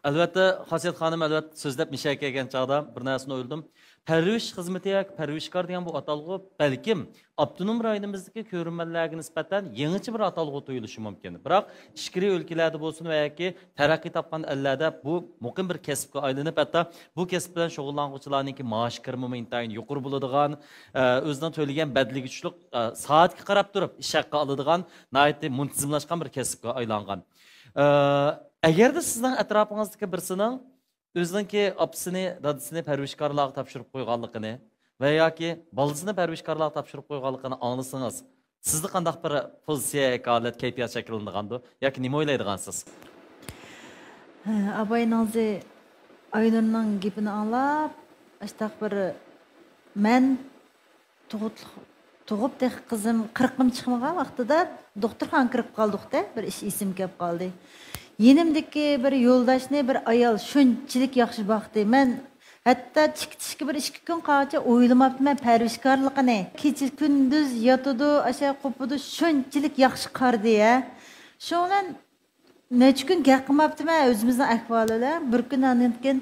ئەلۋەتتە، خاسىيەت خانىم، ئەلۋەتتە، سۆزلەپ مىشەگە كەلگەن چاغدا بىر نەرسىنى ئويلىدىم. پەرۋىش خىزمىتى ياكى پەرۋىشكار دېگەن بۇ ئاتالغۇ بەلكىم ئاپتونوم رايونىمىزدىكى كۆرۈرمەنلەرگە نىسبەتەن يېڭىچە بىر ئاتالغۇ تۇيۇلۇشى مۇمكىن. بىراق ئىچكىرى ئۆلكىلەردە بولسۇن ۋە ياكى تەرەققىي تاپقان ئەللەردە بۇ مۇقىم بىر كەسىپكە ئايلىنىپ، ھەتتا بۇ كەسىپ بىلەن شۇغۇللانغۇچىلارنىڭكى مائاش كىرىمىمۇ ئىنتايىن يۇقىرى بولىدىغان، ئە، ئۆزىنىڭ تۆلىگەن بەدىلىگە چۈشلۈك، ئە، سائەتكە قاراپ تۇرۇپ ئىش ھەققى ئالىدىغان ناھايىتى مۇنتىزىملاشقان بىر كەسىپكە ئايلانغان. ئە، ئەگەردە سىزنىڭ ئەتراپىڭىزدىكى بىرسىنىڭ ئۆزىنىڭكى ئاپىسىنى، دادىسىنى پەرۋىشكارلارغا تاپشۇرۇپ قويغانلىقىنى ۋە ياكى بالىسىنى پەرۋىشكارلارغا تاپشۇرۇپ قويغانلىقىنى ئاڭلىسىڭىز، سىزدە قانداق بىر پوزىتسىيە، ھالەت، كەيپىيات شەكىللىنىدىغاندۇ؟ ياكى نېمە ئويلايدىغانسىز؟ ھە، ئاباي نازى ئاينۇرنىڭ گېپىنى ئاڭلاپ، ئاشتاق بىر مەن تۇغۇت-، تۇغۇپ تېخى قىزىم قىرىقىم چىقمىغان ۋاقتىدا دوختۇرخانىغا كىرىپ قالدۇق-دە، بىر ئىش ئېسىمگە كەپ قالدى. يېنىمدىكى بىر يولداشنى بىر ئايال شۇنچىلىك ياخشى باقتى. مەن ھەتتا چىكىتىشكە بىر ئىككى كۈن قالغىچە ئويلىماپتىمەن پەرۋىشكارلىقىنى. كېچە كۈندۈز ياتىدۇ، ئاشۇ قوپىدۇ، شۇنچىلىك ياخشى قارىدى ھە. شۇنىڭ بىلەن نەچچە كۈن گەپ قىلماپتىمەن ئۆزىمىزنىڭ ئەھۋالى بىلەن. بىر كۈنى ئاندىن كېيىن،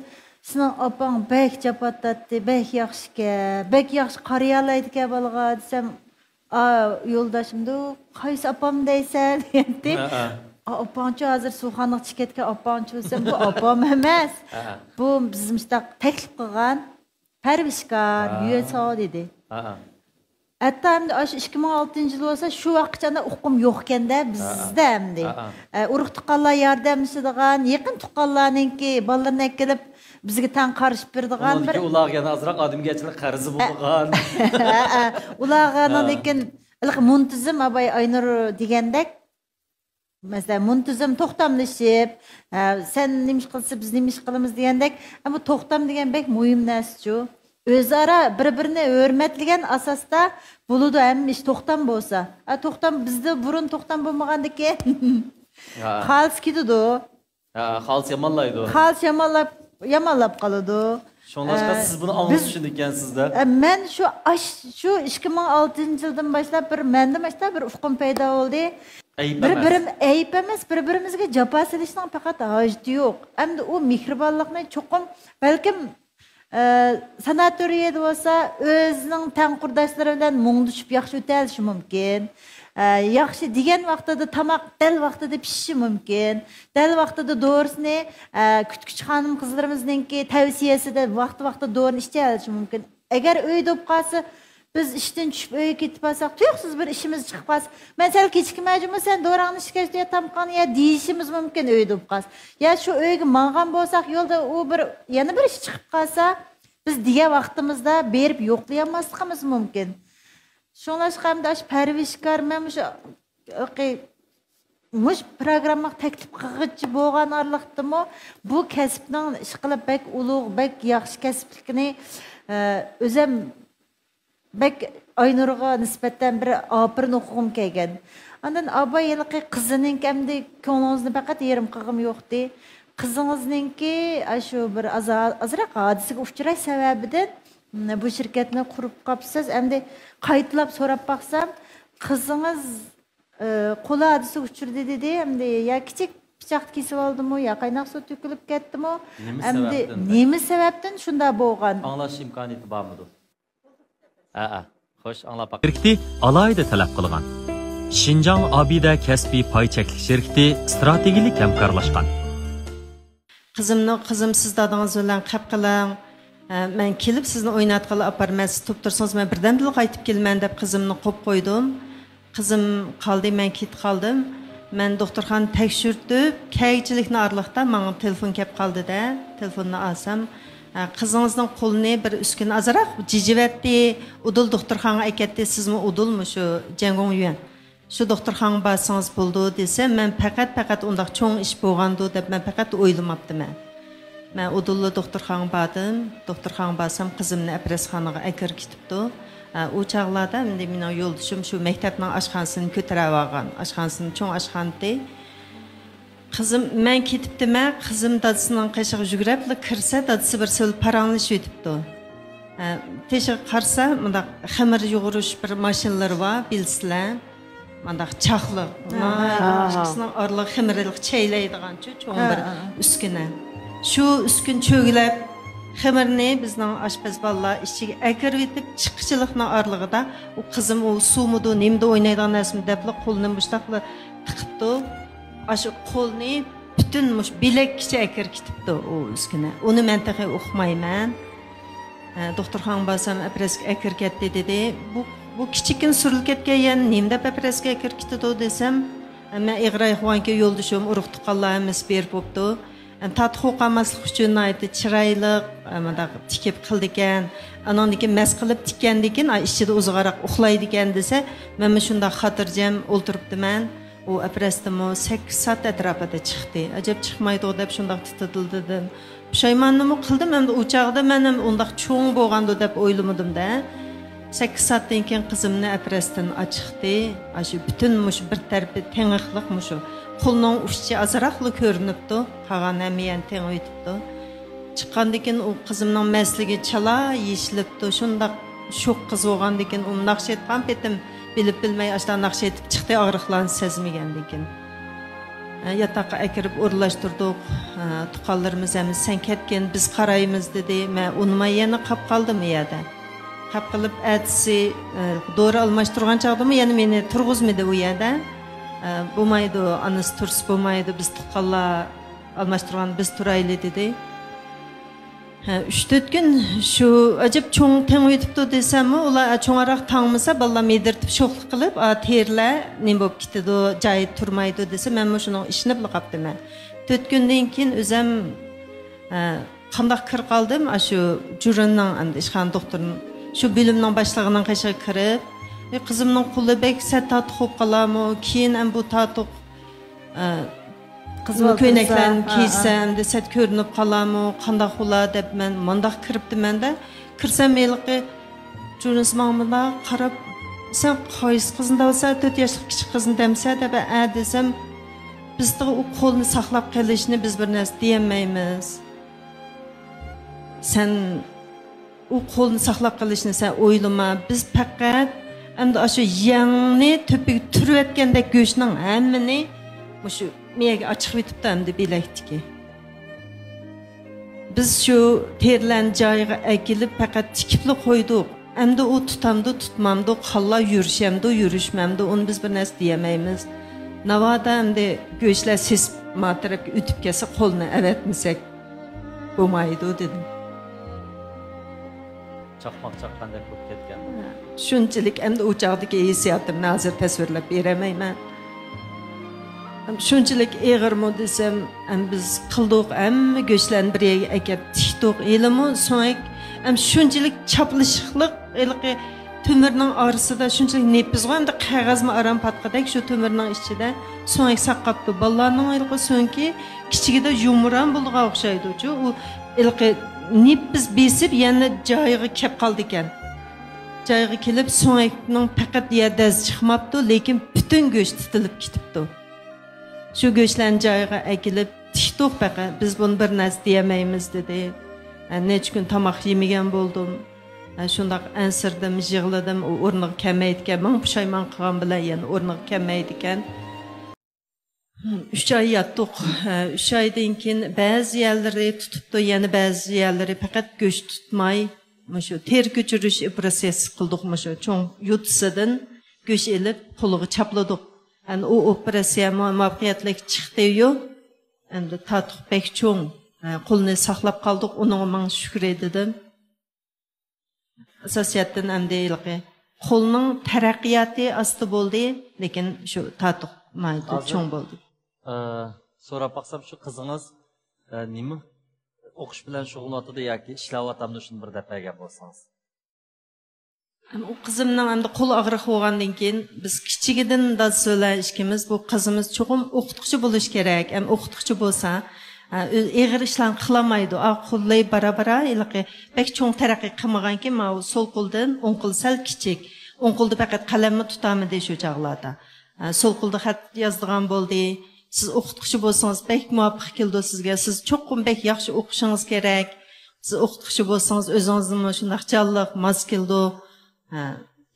سېنىڭ ئاپاڭ بەك جاپا تارتتى، بەك ياخشىكەن، بەك ياخشى قارىيالايدىكەن بالىغا دېسەم، ئا، يولداشىمدۇ، قايسى ئاپام دەيسەن دېگەنتى. ھە، ھە. ئا، ئاپاڭچۇ ھازىر سۇخانىغا چىقىپ كەتكەن ئاپاڭچۇ دېسەم، بۇ ئاپام ئەمەس. ھە، ھە. بۇ بىز مۇشتاق تەكلىپ قىلغان پەرۋىشكار، ھە. يۈەنساۋ دېدى. ھە، ھە. ھەتتا ئەمدى ئاشۇ ئىككى مىڭ ئالتىنچى يىل بولسا شۇ ۋاقىتقىچە ئانداق ئۇقۇم يوق ئىكەن-دە بىزدە ئەمدى. ھە، ھە. ئە، ئۇرۇق تۇغقانلار ياردەملىشىدىغان، يېقىن تۇغقانلارنىڭكى بالىلىرىنى ئەكېلىپ بىزگە تەڭ قارىشىپ بېرىدىغان بىر ئۇنىڭدىكى ئۇلارغا يەنە ئازراق ئادەمگەرچىلىك قەرزى بولىدىغان. ھە، ھە. ئۇلارغا ھە. ئاندىن كېيىن ھېلىقى مۇنتىزىم ئاباي ئاينۇر دېگەندەك، مەسىلەن، مۇنتىزىم توختاملىشىپ، ھە، سەن نېمە ئىش قىلسا، بىز نېمە ئىش قىلىمىز دېگەندەك، ئەمما توختام دېگەن بەك مۇھىم نەرسىچۇ. ئۆزئارا بىر-بىرىنى ھۆرمەتلىگەن ئاساستا بولىدۇ ھەممە ئىش، توختام بولسا. ھە، توختام، بىزدە بۇرۇن توختام بولمىغاندىكىن ھە. خالىس كېتىدۇ. ھە، خالىس يامانلايدۇ. خالىس يامانلاپ، يامانلاپ قالىدۇ. شۇڭلاشقا ئە، سىز بۇنى ئاڭلىق بىز چۈشىنىدىكەنسىز-دە. ئە، مەن شۇ ئاش-، شۇ ئىككى مىڭ ئالتىنچى يىلدىن باشلاپ بىر مەندە ماشتا بىر ئۇقۇم پەيدا بولدى. ئەيىب بىر ئەمەس. بىرىم-، ئەيىب ئەمەس، بىر-بىرىمىزگە جاپا سېلىشنىڭ پەقەت ھاجىتى يوق. ئەمدى ئۇ مېھرىبانلىقنى چوقۇم، بەلكىم، ئە، ساناتورىيەدە بولسا ئۆزىنىڭ تەڭ قۇرداشلىرى بىلەن مۇڭدىشىپ ياخشى ئۆتەلىشى مۇمكىن. ئە، ياخشى دېگەن ۋاقتىدا تاماق دەل ۋاقتىدا پىشىشى مۇمكىن. دەل ۋاقتىدا دورىسىنى، ئە، كۈتكۈچى خانىم قىزلىرىمىزنىڭكى تەۋسىيەسىدە ۋاقتى ۋاقتىدا دورىنى ئىچەلىشى مۇمكىن. ئەگەر ئۆيدە بولۇپ قالسا، بىز ئىشتىن چۈشۈپ ئۆيگە كېتىپ قالساق، تۇيۇقسىز بىر ئىشىمىز چىقىپ قالسا، مەن سەل كېچىكىمەن جۇمۇ، سەن دوراڭنى ئىچكەچ يا تامىقىڭنى يە دېيىشىمىز مۇمكىن ئۆيدە بولۇپ قالسا. يا شۇ ئۆيگە ماڭغان بولساق، يولدا ئۇ بىر، يەنە بىر ئىش چىقىپ قالسا، بىز دېگەن ۋاقتىمىزدا بېرىپ يوقلىيالماسلىقىمىز مۇمكىن. شۇڭلاشقا ئەمدى ئاشۇ پەرۋىشكار، مەن مۇشۇ، مۇشۇ پروگراممىغا تەكلىپ قىلغۇچى بولغان ئارىلىقتىمۇ بۇ كەسىپنىڭ ئىشقىلىپ بەك ئۇلۇغ، بەك ياخشى كەسىپلىكىنى، ئە، ئۆزەم بەك ئاينۇرغا نىسبەتەن بىر ئاپىرىن ئوقۇغۇم كەلگەن. ئاندىن ئاباي ھېلىقى قىزىنىڭكى ئەمدى كۆڭلىڭىزنى پەقەت يېرىم قىلغۇم يوقتى. قىزىڭىزنىڭكى ئاشۇ بىر ئازا-، ئازراق ھادىسىگە ئۇچراش سەۋەبىدىن، م، بۇ شىركەتنى قۇرۇپ قاپسىز. ئەمدى قايتىلاپ سوراپ باقسام، قىزىڭىز، ئى، قول ھادىسىگە ئۇچرىدى دېدى. ئەمدى يا كىچىك پىچاقتا كېسىۋالدىمۇ يا قايناق سۇ تۆكۈلۈپ كەتتىمۇ؟ نېمە ئەمدى سەۋەبتىن؟ نېمە سەۋەبتىن شۇنداق بولغان؟ ئاڭلاش ئىمكانىيىتى بارمىدۇ؟ ھەئە. خوش، ئاڭلاپ باقايلى. شىركىتى ئالاھىدە تەلەپ قىلغان. شىنجاڭ ئابىدە كەسپىي پاي چەكلىك شىركىتى ئىستراتېگىيەلىك ھەمكارلاشقان. قىزىمنى، قىزىم، سىز دادىڭىز بىلەن قېپ قېلىڭ. ئە، مەن كېلىپ سىزنى ئويناتقىلى ئاپارىمەن، سىز تۇرۇپ تۇرسىڭىز، مەن بىردەمدىلا قايتىپ كېلىمەن دەپ قىزىمنى قويۇپ قويدۇم. قىزىم قالدى، مەن كېتىپ قالدىم. مەن دوختۇرخانا تەكشۈرتۈپ، كەچلىكنى ئارىلىقتا ماڭا تېلېفون كەپ قالدى-دە. تېلېفوننى ئالسام، ھە، قىزىڭىزنىڭ قولىنى بىر ئۈسكۈنە ئازراق جىجىۋەتتى، ئۇدۇل دوختۇرخانىغا ئەكەتتى، سىزمۇ ئۇدۇلمۇ شۇ جيەنگۇڭيۈەن؟ شۇ دوختۇرخانىغا بارسىڭىز بولىدۇ دېسە، مەن پەقەت، پەقەت ئۇنداق چوڭ ئىش بولغاندۇ دەپ مەن پەقەت ئويلىماپتىمەن. مەن ئۇدۇللا دوختۇرخانىغا باردىم. دوختۇرخانىغا بارسام، قىزىمنى ئوپېراتسىيەخانىغا ئەكىرىپ كېتىپتۇ. ئە، ئۇ چاغلاردا ئەمدى مېنىڭ يولدىشىم شۇ مەكتەپنىڭ ئاشخانىسىنى كۆتۈرۈۋالغان. ئاشخانىسىنى، چوڭ ئاشخانىتى. قىزىم، مەن كېتىپتىمەن، قىزىم دادىسىنىڭ قېشىغا يۈگۈرۈپلا كىرسە، دادىسى بىرسى بىلەن پاراڭلىشىۋېتىپتۇ. ئە، تېشىغا قارىسا، مۇنداق خېمىر يۇغۇرۇش بىر ماشىنىلىرى بار، بىلىسىلەر. مۇنداق چاقلىق، ھە. ناھايىتى ھە. ئىككىسىنىڭ ئارىلىقى خېمىرلىق چەيلەيدىغانچۇ، چوڭ ھە، بىر ھە. ئۈسكۈنە. شۇ ئۈسكۈنە چۆگىلەپ، خېمىرنى بىزنىڭ ئاشپەز بالىلار ئىچىگە ئەكىرىۋېتىپ چىققۇچىلىقنىڭ ئارىلىقىدا، ئۇ قىزىم ئۇ سۇمىدۇ، نېمىدۇ، ئوينايدىغان نەرسىمۇ دەپلا قولىنى مۇشتاقلا تىقىپتۇ. ئاشۇ قولنى پۈتۈن مۇشۇ بىلەككىچە ئەكىرىپ كېتىپتۇ ئۇ ئۈسكۈنە. ئۇنى مەن تېخى ئۇقمايمەن. ئە، دوختۇرخانىغا بارسام، ئەپرەسكە ئەكىرىپ كەتتى دېدى. بۇ، بۇ كىچىككىنە سۈرۈلۈپ كەتكەن يەنى نېمە دەپ ئەپرەسكە ئەكىرىپ كېتىدۇ دېسەم، مەن ئېغىر ئايىغىغانكەن يولدىشىم، ئۇرۇق تۇغقانلار ھەممىسى بېرىپ بوپتۇ. ئەم، تاتۇق قوقالماسلىق ئۈچۈن ناھايىتى چىرايلىق، ئە، مۇنداق تىكىپ قىلىدىكەن. ئانىڭدىن كېيىن مەس قىلىپ تىككەندىن كېيىن، ئا، ئىچىدە ئۇزۇنراق ئۇخلايدىكەن دېسە، مەنمۇ شۇنداق خاتىرجەم ئولتۇرۇپتىمەن. ئۇ ئەپرەستىمۇ سەككىز سائەت ئەتراپىدا چىقتى. ئەجەب چىقمايدۇ دەپ شۇنداق تىتىدىلدىدىم. پۇشايماننىمۇ قىلدىم، ئەمدى ئۇ چاغدا مەن ھەم ئۇنداق چوڭ بولغاندۇ دەپ ئويلىمىدىم-دە. سەككىز سائەتتىن كېيىن قىزىمنى ئەپرەستىن ئاچىقتى. ئاشۇ پۈتۈن مۇشۇ بىر تەرىپى تېڭىقلىق مۇشۇ. قولنىڭ ئۇچى ئازراقلا كۆرۈنۈپتۇ. قالغان ھەممە يەرنى تېڭىۋېتىپتۇ. چىققاندىن كېيىن ئۇ قىزىمنىڭ مەستلىكى چالا يېشىلىپتۇ. شۇنداق شوخ قىز بولغاندىن كېيىن ئۇ ناخشا ئېيتقان پېتىم بىلىپ بىلمەي ئاشۇنداق ناخشا ئېيتىپ چىقتى، ئاغرىقلارنى سەزمىگەندىن كېيىن. ئە، ياتاققا ئەكىرىپ ئورۇنلاشتۇردۇق. ئە، تۇغقانلىرىمىز ھەممىسى سەن كەتكىن، بىز قارايمىز دېدى. مەن ئۇنىماي يەنە قاپ قالدىم ئۇ يەردە. قاپ قېلىپ ئەتىسى، ئە، دورا ئالماشتۇرغان چاغدىمۇ يەنە مېنى تۇرغۇزمىدى ئۇ يەردە. ئە، بولمايدۇ، ئانىسى تۇرسا بولمايدۇ، بىز تۇغقانلار ئالماشتۇرغان بىز تۇرايلى دېدى. ھە، ئۈچ تۆت كۈن شۇ ئەجەب چوڭ تېڭىۋېتىپتۇ دېسەممۇ، ئۇلار چوڭراق تاڭمىسا، بالىلار مىدىرتىپ شوخلۇق قىلىپ، ئا، تېرىلەر نېمە بولۇپ كېتىدۇ، جايىدا تۇرمايدۇ دېسە، مەنمۇ شۇنىڭغا ئىشىنىپلا قاپتىمەن. تۆت كۈندىن كېيىن ئۆزەم، ئە، قانداق كىر قالدىم، ئاشۇ جۈرۈننىڭ، ئەمدى ئىشخانا دوختۇرىنىڭ، شۇ بۆلۈمنىڭ باشلىقىنىڭ قېشىغا كىرىپ، «ئەي، قىزىمنىڭ قولى بەك سەت تاتۇق بولۇپ قالامۇ؟ كېيىن ئەم بۇ تاتۇق، ئە، قىزىل كۆينەكلەرنى كىيسەم، دېسەت كۆرۈنۈپ قالامۇ، قانداق بولا؟» دەپ مەن مانداق كىرىپتىمەن-دە. كىرسەم ھېلىقى جۇرۇنسى ماڭا مۇنداق قاراپ، «سەن قايسى قىزنى دەۋالسەن؟ تۆت ياشلىق كىچىك قىزنى دەمسەن؟» دەپ، «ھە» دېسەم، «بىز تېخى ئۇ قولنى ساقلاپ قېلىشنى بىز بىر نەرسە دېيەلمەيمىز. سەن ئۇ قولنى ساقلاپ قېلىشنى سەن ئويلىما. بىز پەقەت ئەمدى ئاشۇ يەڭنى تۆپىگە تۈرۈۋەتكەندەك گۆشنىڭ ھەممىنى مۇشۇ مېيەگە ئاچىقىۋېتىپتۇ ئەمدى بىلەكتىكى. بىز شۇ تېرىلەرنى جايىغا ئەكېلىپ پەقەت تىكىپلا قويدۇق. ئەمدى ئۇ تۇتامدۇ، تۇتمامدۇ، قانلار يۈرۈشەمدۇ، يۈرۈشمەمدۇ، ئۇنى بىز بىر نەرسە دېيەلمەيمىز. ناۋادا ئەمدى گۆشلەر سېسىپ ما تەرەپكە ئۆتۈپ كەتسە قولنى ئەۋەتمىسەك بولمايدۇ» دېدىم. چاقماق چاققاندەك بولۇپ كەتكەن. شۇنچىلىك ئەمدى ئۇ چاغدىكى ھېسسىياتىمنى ھازىر تەسۋىرلەپ بېرەلمەيمەن. شۇنچىلىك ئېغىرمۇ دېسەم، ئەم، بىز قىلدۇق، ھەممە گۆشلەرنى بىر يەرگە ئەكەپ تىكتۇق. ھېلىمۇ سۆڭەك، ئەم، شۇنچىلىك چاپلىشىقلىق، ھېلىقى تۆمۈرنىڭ ئارىسىدا شۇنچىلىك نېپىزغۇ، ئەمدى قەغەزمۇ ئاران پاتقۇدەك شۇ تۆمۈرنىڭ ئىچىدە سۆڭەك ساقلاپتۇ. بالىلارنىڭ ھېلىقى سۆڭىكى كىچىكىدە يۇمران بولىدىغان ئوخشايدۇچۇ. ئۇ ھېلىقى نېپىز بېسىپ يەنە جايىغا كەپ قالىدىكەن. جايىغا كېلىپ سۆڭەكنىڭ پەقەت يەردە دەز چىقماپتۇ، لېكىن پۈتۈن گۆش تىتىلىپ كېتىپتۇ. شۇ گۆشلەرنى جايىغا ئەكېلىپ تىكتۇق پەقەت، بىز بۇنى بىر نەرسە دېيەلمەيمىز دېدى. ھە، نەچچە كۈن تاماق يېمىگەن بولدۇم. ھە، شۇنداق ئەنسىرىدىم، يىغلىدىم، ئۇ ئورنىغا كەلمەيدىكەن، مىڭ پۇشايمان قىلغان بىلەن يەنە ئورنىغا كەلمەيدىكەن. ئۈچ ئاي ياتتۇق. ھە، ئۈچ ئايدىن كېيىن بەزى يەرلىرى تۇتۇپتۇ، يەنە بەزى يەرلىرى پەقەت گۆش تۇتماي، مۇشۇ تېرە كۆچۈرۈش ئوپېراتسىيەسى قىلدۇق، مۇشۇ چوڭ يوتىسىدىن گۆش ئېلىپ قولىغا چاپلىدۇق. ئەمدى ئۇ ئوپېراتسىيە مۇ-، مۇۋەپپەقىيەتلىك چىقتىيۇ. ئەمدى تاتۇق بەك چوڭ. ھە، قولنى ساقلاپ قالدۇق، ئۇنىڭغا مىڭ شۈكرى دېدىم. ئاساسىيەتتىن ئەمدى ھېلىقى قولنىڭ تەرەققىياتى ئاستا بولدى، لېكىن شۇ تاتۇق ناھايىتى ھازىر، چوڭ بولدى. ئە، سوراپ باقسام، شۇ قىزىڭىز، ئە، نېمە ئوقۇش بىلەن شۇغۇللىنىۋاتىدۇ ياكى ئىشلەۋاتامدۇ، شۇنى بىر دەپ بەرگەن بولسىڭىز. ئۇ قىزىمنىڭ ئەمدى قول ئاغرىقى بولغاندىن كېيىن، بىز كىچىكىدىن دادىسى بىلەن ئىككىمىز، بۇ قىزىمىز چوقۇم ئوقۇتقۇچى بولۇش كېرەك، ئەم ئوقۇتقۇچى بولسا، ئە، ئۆ-، ئېغىر ئىشلارنى قىلالمايدۇ. ئا، قولى بارا-بارا ھېلىقى بەك چوڭ تەرەققىي قىلمىغانكىن، ماۋۇ سول قولدىن، ئوڭ قول سەل كىچىك. ئوڭ قولدا پەقەت قەلەممۇ تۇتالمىدى شۇ چاغلاردا. ئە، سول قولدا خەت يازىدىغان بولدى. سىز ئوقۇتقۇچى بولسىڭىز بەك مۇۋاپىق كېلىدۇ سىزگە. سىز چوقۇم بەك ياخشى ئوقۇشىڭىز كېرەك. سىز ئوقۇتقۇچى بولسىڭىز ئۆزىڭىزنىمۇ شۇنداق جانلىق، ماس كېلىدۇ. ھە.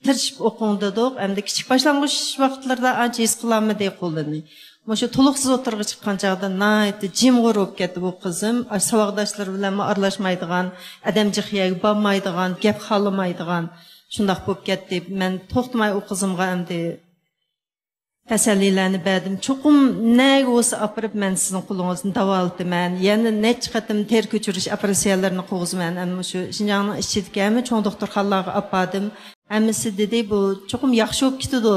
تىرىشىپ ئوقۇڭ دېدۇق. ئەمدى كىچىك باشلانغۇچ ۋاقىتلىرىدا ئانچە ھېس قىلالمىدى قولىنى. مۇشۇ تولۇقسىز ئوتتۇرىغا چىققان چاغدا ناھايىتى جىمغۇر بولۇپ كەتتى بۇ قىزىم. ئاش-، ساۋاقداشلىرى بىلەنمۇ ئارىلاشمايدىغان، ئادەم جىق يەرگە بارمايدىغان، گەپ خالىمايدىغان شۇنداق بولۇپ كەتتى. مەن توختىماي ئۇ قىزىمغا ئەمدى تەسەللىلەرنى بەردىم. چوقۇم نەگە بولسا ئاپىرىپ، مەن سىزنىڭ قولىڭىزنى داۋالىتىمەن. يەنە نەچچە قېتىم تېرە كۆچۈرۈش ئوپېراتسىيەلىرىنى قىلغۇزىمەن. ئەمما شۇ شىنجاڭنىڭ ئىچىدىكى ھەممە چوڭ دوختۇرخانىلارغا ئاپاردىم. ھەممىسى دېدى، بۇ چوقۇم ياخشى بولۇپ كېتىدۇ.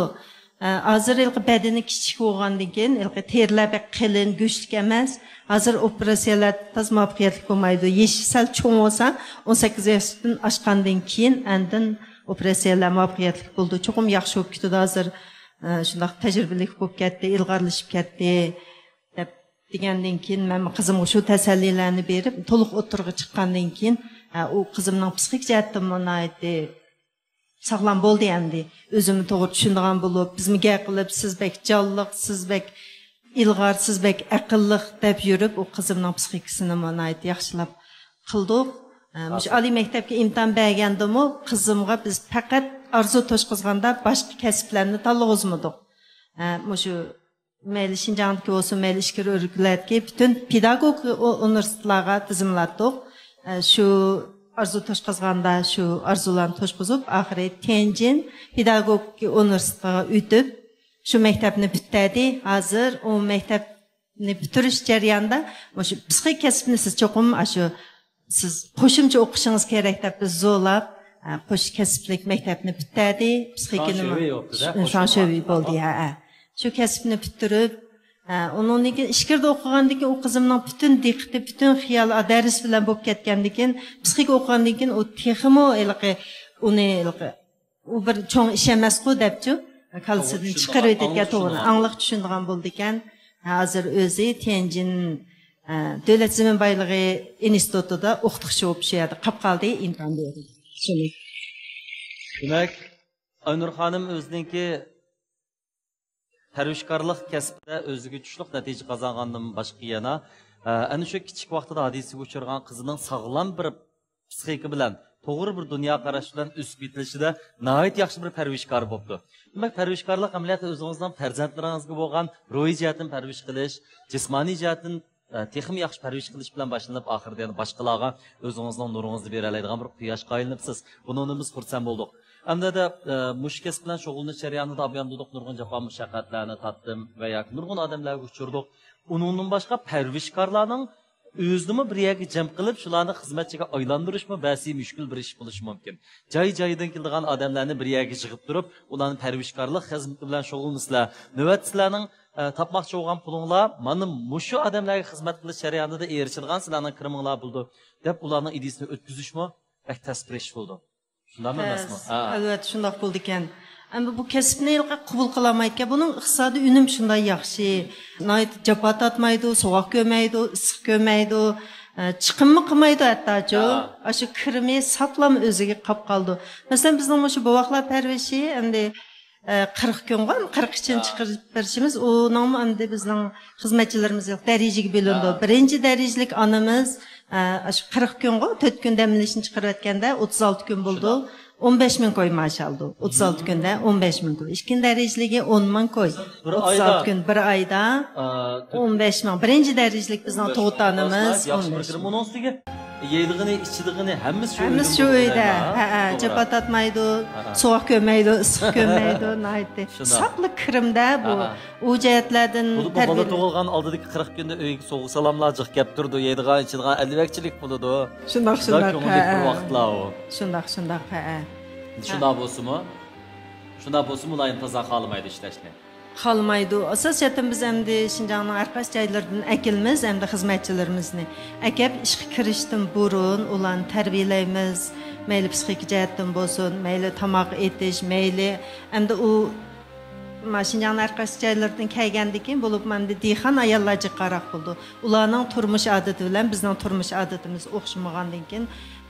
ئە، ھازىر ھېلىقى بەدىنى كىچىك بولغاندىن كېيىن، ھېلىقى تېرىلار بەك قېلىن، گۆشلۈك ئەمەس. ھازىر ئوپېراتسىيەلەر تازا مۇۋەپپەقىيەتلىك بولمايدۇ. يېشى سەل چوڭ بولسا، ئون سەككىز ياشتىن ئاشقاندىن كېيىن ئاندىن ئوپېراتسىيەلەر مۇۋەپپەقىيەتلىك بولىدۇ. چوقۇم ياخشى بولۇپ كېتىدۇ ھازىر. ئە، شۇنداق تەجرىبىلىك بولۇپ كەتتى، ئىلغارلىشىپ كەتتى، دەپ دېگەندىن كېيىن، مەن قىزىمغا شۇ تەسەللىلەرنى بېرىپ، تولۇق ئوتتۇرىغا چىققاندىن كېيىن، ئە، ئۇ قىزىمنىڭ پسىخىك جەھەتتىنمۇ ناھايىتى ساغلام بولدى ئەمدى. ئۆزىمۇ توغرا چۈشىنىدىغان بولۇپ، بىزمۇ گەپ قىلىپ، سىز بەك جانلىق، سىز بەك ئىلغار، سىز بەك ئەقىللىق دەپ يۈرۈپ، ئۇ قىزىمنىڭ پسىخىكىسىنىمۇ ناھايىتى ياخشىلاپ قىلدۇق. ئە، مۇشۇ ئالىي مەكتەپكە ئىمتىھان بەرگەندىمۇ قىزىمغا بىز پەقەت ئارزۇ توشقۇزغاندا باشقا كەسىپلەرنى تاللىغۇزمىدۇق. ئە، مۇشۇ مەيلى شىنجاڭدىكى بولسۇن، مەيلى ئىچكىرى ئۆلكىلەردىكى پۈتۈن پېداگوگىكا ئۇ-، ئۇنىۋېرسىتېتلارغا تىزىملاتتۇق. ئە، شۇ ئارزۇ توشقۇزغاندا شۇ ئارزۇلارنى توشقۇزۇپ، ئاخىرى تيەنجىن پېداگوگىكا ئۇنىۋېرسىتېتىغا ئۆتۈپ، شۇ مەكتەپنى پۈتتۈردى. ھازىر ئۇ مەكتەپنى پۈتتۈرۈش جەريانىدا مۇشۇ پسىخىك كەسىپنى سىز چوقۇم ئاشۇ سىز قوشۇمچە ئوقۇشىڭىز كېرەك دەپ بىز زورلاپ، ئە، قوش كەسىپلىك مەكتەپنى پۈتتۈردى. پسىخىكىنىمۇ شاڭشۆۋېي بولدى، ھە، ھە. شۇ كەسىپنى پۈتتۈرۈپ، ئە، ئۇنىڭدىن كېيىن ئىچكىرىدە ئوقۇغاندىن كېيىن ئۇ قىزىمنىڭ پۈتۈن دىققىتى، پۈتۈن خىيالى، ئا، دەرس بىلەن بولۇپ كەتكەندىن كېيىن، پسىخىكا ئوقۇغاندىن كېيىن ئۇ تېخىمۇ ھېلىقى، ئۇنى ھېلىقى ئۇ بىر چوڭ ئىش ئەمەسقۇ دەپچۇ، كاللىسىدىن چىقىرىۋېتىدىكەن، توغرا، ئاڭلىق چۈشىنىدىغان بولىدىكەن. ھازىر ئۆزى تيەنجىن، ئە، دۆلەت زېمىن بايلىقى ئىنستىتۇتىدا ئوقۇتقۇچى بولۇپ شۇ يەردە قاپ قالدى، ئىمتىھان بېرىدۇ. شۇنى. دېمەك، ئاينۇر خانىم ئۆزىنىڭكى پەرۋىشكارلىق كەسپىدە ئۆزىگە چۈشلۈك نەتىجە قازانغاندىن باشقا يەنە، ئە، ئەنە شۇ كىچىك ۋاقتىدا ھادىسىگە ئۇچرىغان قىزىنىڭ ساغلام بىر پسىخىكا بىلەن، توغرا بىر دۇنيا قاراش بىلەن ئۆسۈپ يېتىلىشىدە ناھايىتى ياخشى بىر پەرۋىشكار بوپتۇ. دېمەك، پەرۋىشكارلىق ئەمەلىيەتتە ئۆزىڭىزنىڭ پەرزەنتلىرىڭىزگە بولغان روھىي جەھەتتىن پەرۋىش قىلىش، جىسمانىي جەھەتتىن، ئە، تېخىمۇ ياخشى پەرۋىش قىلىش بىلەن باشلىنىپ، ئاخىرىدا يەنە باشقىلارغا ئۆزىڭىزنىڭ نۇرىڭىزنى بېرەلەيدىغان بىر قۇياشقا ئايلىنىپسىز. بۇنىڭدىن بىز خۇرسەن بولدۇق. ئەمدى، ئە، مۇشۇ كەسىپ بىلەن شۇغۇللىنىش جەريانىدا ئابايام دېدۇق، نۇرغۇن جاپا مۇشەققەتلەرنى تارتتىم ۋە ياكى نۇرغۇن ئادەملەرگە ئۇچرىدۇق. ئۇنىڭدىن باشقا پەرۋىشكارلارنىڭ ئۆزىنىمۇ بىر يەرگە جەم قىلىپ، شۇلارنى خىزمەتچىگە ئايلاندۇرۇشمۇ بەسى مۈشكۈل بىر ئىش بولۇشى مۇمكىن. جاي-جايىدىن كېلىدىغان ئادەملەرنى بىر يەرگە يىغىپ تۇرۇپ، ئۇلارنى پەرۋىشكارلىق خىزمىتى بىلەن شۇغۇللىنىسىلەر. نۆۋەتتە سىلەرنىڭ، ئە، تاپماقچى بولغان پۇلۇڭلار مانا مۇشۇ ئادەملەرگە خىزمەت قىلىش جەريانىدا ئېرىشىدىغان سىلەرنىڭ كىرىمىڭلار بولىدۇ، دەپ ئۇلارنىڭ ئىدىيىسىنى ئۆتكۈزۈشمۇ بەك تەس بىر ئىش بولىدۇ. شۇنداقمۇ ئەمەسمۇ؟ ھە. ئەلۋەتتە، شۇنداق بولىدىكەن. ئەمما بۇ كەسىپنى ھېلىقى قوبۇل قىلالمايدىكەن. بۇنىڭ ئىقتىسادىي ئۈنۈمى شۇنداق ياخشى. ناھايىتى جاپا تارتمايدۇ، سوغۇق كۆرمەيدۇ، ئىسسىق كۆرمەيدۇ، ئە، چىقىممۇ قىلمايدۇ ھەتتاچۇ. ھە. ئاشۇ كىرىمى ساپلام ئۆزىگە قاپ قالىدۇ. مەسىلەن، بىزنىڭ مۇشۇ بوۋاقلار پەرۋىشى ئەمدى، ئە، قىرىق كۈنغۇ، قىرىق ئىچىنى ھە. چىقىرىپ بېرىشىمىز، ئۇنىڭمۇ ئەمدى بىزنىڭ خىزمەتچىلىرىمىز دەرىجىگە بۆلۈنىدۇ. ھە. بىرىنچى دەرىجىلىك ئانىمىز، ئە، ئاشۇ قىرىق كۈنغۇ، تۆت كۈن دەم ئېلىشنى چىقىرىۋەتكەندە ئوتتۇز ئالتە كۈن بولىدۇ. شۇنداق. ئون بەش مىڭ كوي مائاش ئالىدۇ. ئوتتۇز ئالتە كۈندە ئون بەش مىڭ كوي. ئىككىنچى دەرىجىلىكى ئون مىڭ كوي. بىر ئوتتۇز ئالتە ئايدا. كۈن، بىر ئايدا ئا، تۆت. ئون بەش مىڭ. بىرىنچى دەرىجىلىك بىزنىڭ ئون بەش مىڭ. تۇغۇت ئانىمىز ياخشى ئون بەش مىڭ. بىر كىرىم. ئۇنىڭ ئۈستىگە يەيدىغىنى، ئىچىدىغىنى ھەممىسى شۇ ھەممىسى شۇ ئۆيدە. ئۆيدە. ھە، ھە، توغرا. جاپا تارتمايدۇ، ھە، ھە. سوغۇق كۆرمەيدۇ، ئىسسىق كۆرمەيدۇ، ناھايىتى. شۇنداق. ساپلا كىرىمدە بۇ. ھە، ھە. ئۇ جەھەتلەردىن بولۇپمۇ بالا تەربىيە. تۇغۇلغان ئالدىدىكى قىرىق كۈندە ئۆيگە سوۋغا سالاملار جىق كەپ تۇرىدۇ، يەيدىغان، ئىچىدىغان ئەلۋەكچىلىك بولىدۇ. شۇنداق، شۇنداق، شۇنداق، كۆڭۈللۈك بىر ھە. ۋاقىتلار ئۇ. شۇنداق، شۇنداق، ھە. شۇنداق بولسىمۇ، شۇنداق بولسىمۇ، ئۇلار تازا خالىمايدۇ ئىشلەشنى. خالىمايدۇ. ئاساسىي جەھەتتىن بىز ئەمدى شىنجاڭنىڭ ھەر قايسى جايلىرىدىن ئەكېلىمىز، ئەمدى خىزمەتچىلىرىمىزنى ئەكەپ، ئىشقا كىرىشتىن بۇرۇن ئۇلارنى تەربىيەلەيمىز. مەيلى پسىخىكا جەھەتتىن بولسۇن، مەيلى تاماق ئېتىش، مەيلى ئەمدى ئۇ ما شىنجاڭنىڭ ھەر قايسى جايلىرىدىن كەلگەندىن كېيىن، بولۇپمۇ ئەمدى دېھقان ئاياللار جىقراق بولىدۇ. ئۇلارنىڭ تۇرمۇش ئادىتى بىلەن بىزنىڭ تۇرمۇش ئادىتىمىز ئوخشىمىغاندىن كېيىن،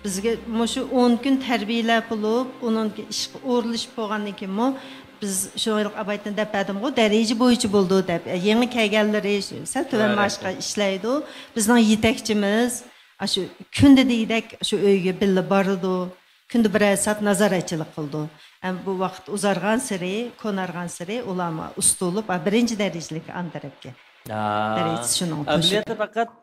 بىزگە مۇشۇ ئون كۈن تەربىيەلەپ بولۇپ، ئۇنىڭ كېيىن ئىشقا ئورۇنلىشىپ بولغاندىن كېيىنمۇ، بىز شۇ ئاۋايتىن دەپ بەردىمغۇ، دەرىجە بويىچە بولىدۇ دەپ. يېڭى كەلگەنلىرى سەل تۆۋەن مائاشقا ئىشلەيدۇ. بىزنىڭ يېتەكچىمىز ئاشۇ كۈندە دېگۈدەك شۇ ئۆيگە بىللە بارىدۇ. كۈندە بىرەر سائەت نازارەتچىلىك قىلىدۇ. ھەم بۇ ۋاقىت ئۇزارغانسېرى، كونارغانسېرى ئۇلارمۇ ئۇستا بولۇپ، بىرىنچى دەرىجىلىك ئان تەرەپكە. دەرىجىسى شۇنىڭ توشۇپ. ئەمەلىيەتتە پەقەت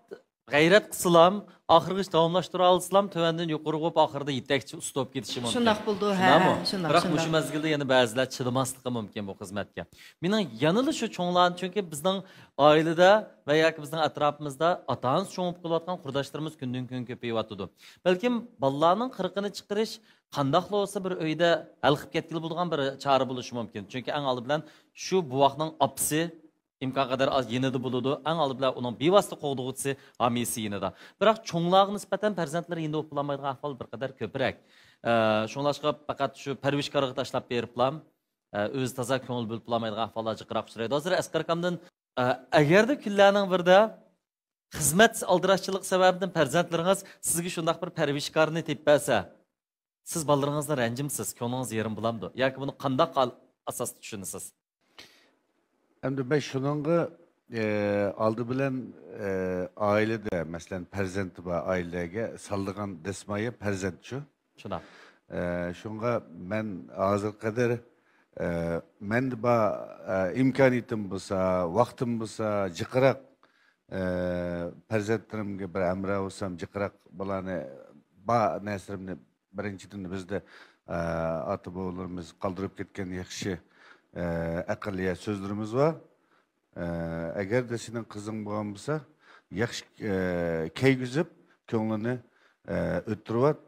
غەيرەت قىلسىلام، ئاخىرغىچە داۋاملاشتۇرالىسىلام، تۆۋەندىن يۇقىرىغا بولۇپ، ئاخىرىدا يېتەكچى ئۇستا بولۇپ كېتىشى مۇمكىن. شۇنداق بولىدۇ، ھە، شۇنداقمۇ؟ شۇنداق، بىراق مۇشۇ شۇنداق. مەزگىلدە يەنە بەزىلەر چىدىماسلىقى مۇمكىن بۇ خىزمەتكە. مېنىڭ يەنىلا شۇ چوڭلارنى، چۈنكى بىزنىڭ ئائىلىدە ۋە ياكى بىزنىڭ ئەتراپىمىزدا ئاتا-ئانىسى چوڭىيىپ قېلىۋاتقان قۇرداشلىرىمىز كۈندىن-كۈن كۆپىيىۋاتىدۇ. بەلكىم بالىلارنىڭ قىرىقىنى چىقىرىش قانداقلا بولسا بىر ئۆيدە ھەل قىلىپ كەتكىلى بولىدىغان بىر چارە بولۇشى مۇمكىن. چۈنكى ئەڭ ئالدى بىلەن شۇ بوۋاقنىڭ ئاپىسى ئىمكانقەدەر ئاز يېنىدا بولىدۇ. ئەڭ ئالدى بىلەن ئۇنىڭ بىۋاسىتە قوغدىغۇچىسى، ھامىيسى يېنىدا. بىراق چوڭلارغا نىسبەتەن پەرزەنتلەر يېنىدا بولۇپ بولالمايدىغان ئەھۋال بىر قەدەر كۆپرەك. ئە، شۇڭلاشقا پەقەت شۇ پەرۋىشكارغا تاشلاپ بېرىپلا، ئە، ئۆزى تازا كۆڭۈل بۆلۈپ بولالمايدىغان ئەھۋاللار جىقراق ئۇچرايدۇ. ھازىر ئەسقەر ئاكامدىن، ئە، ئەگەردە كۈنلەرنىڭ بىرىدە خىزمەت ئالدىراشچىلىق سەۋەبىدىن پەرزەنتلىرىڭىز سىزگە شۇنداق بىر پەرۋىشكارنى تېپىپ بەرسە، سىز بالىلىرىڭىزدىن رەنجىمسىز، كۆڭلىڭىز يېرىم بولامدۇ؟ ياكى بۇنى قانداق ئال-، ئاساستا چۈشىنىسىز؟ ئەمدى مەن شۇنىڭغا، ئە، ئالدى بىلەن، ئە، ئائىلىدە، مەسىلەن، پەرزەنتى بار ئائىلىلەرگە سالىدىغان دەسمايە پەرزەنت شۇ. شۇنداق. ئە، شۇڭا مەن ھازىرغا قەدەر، ئە، مەندە بار، ئە، ئىمكانىيىتىم بولسا، ۋاقتىم بولسا، جىقراق، ئە، پەرزەنتلىرىمگە بىر ھەمراھ بولسام، جىقراق بۇلارنى بار نەرسىلىرىمنى بىرىنچىدىن، بىزدە، ئە، ئاتا-بوۋىلىرىمىز قالدۇرۇپ كەتكەن ياخشى، ئە، ئەقلىيە سۆزلىرىمىز بار. ئە، ئەگەردە سېنىڭ قىزىڭ بولغان بولسا، ياخشى، ئە، كىيگۈزۈپ، كۆڭلىنى، ئە، ئۆتتۈرۈۋات.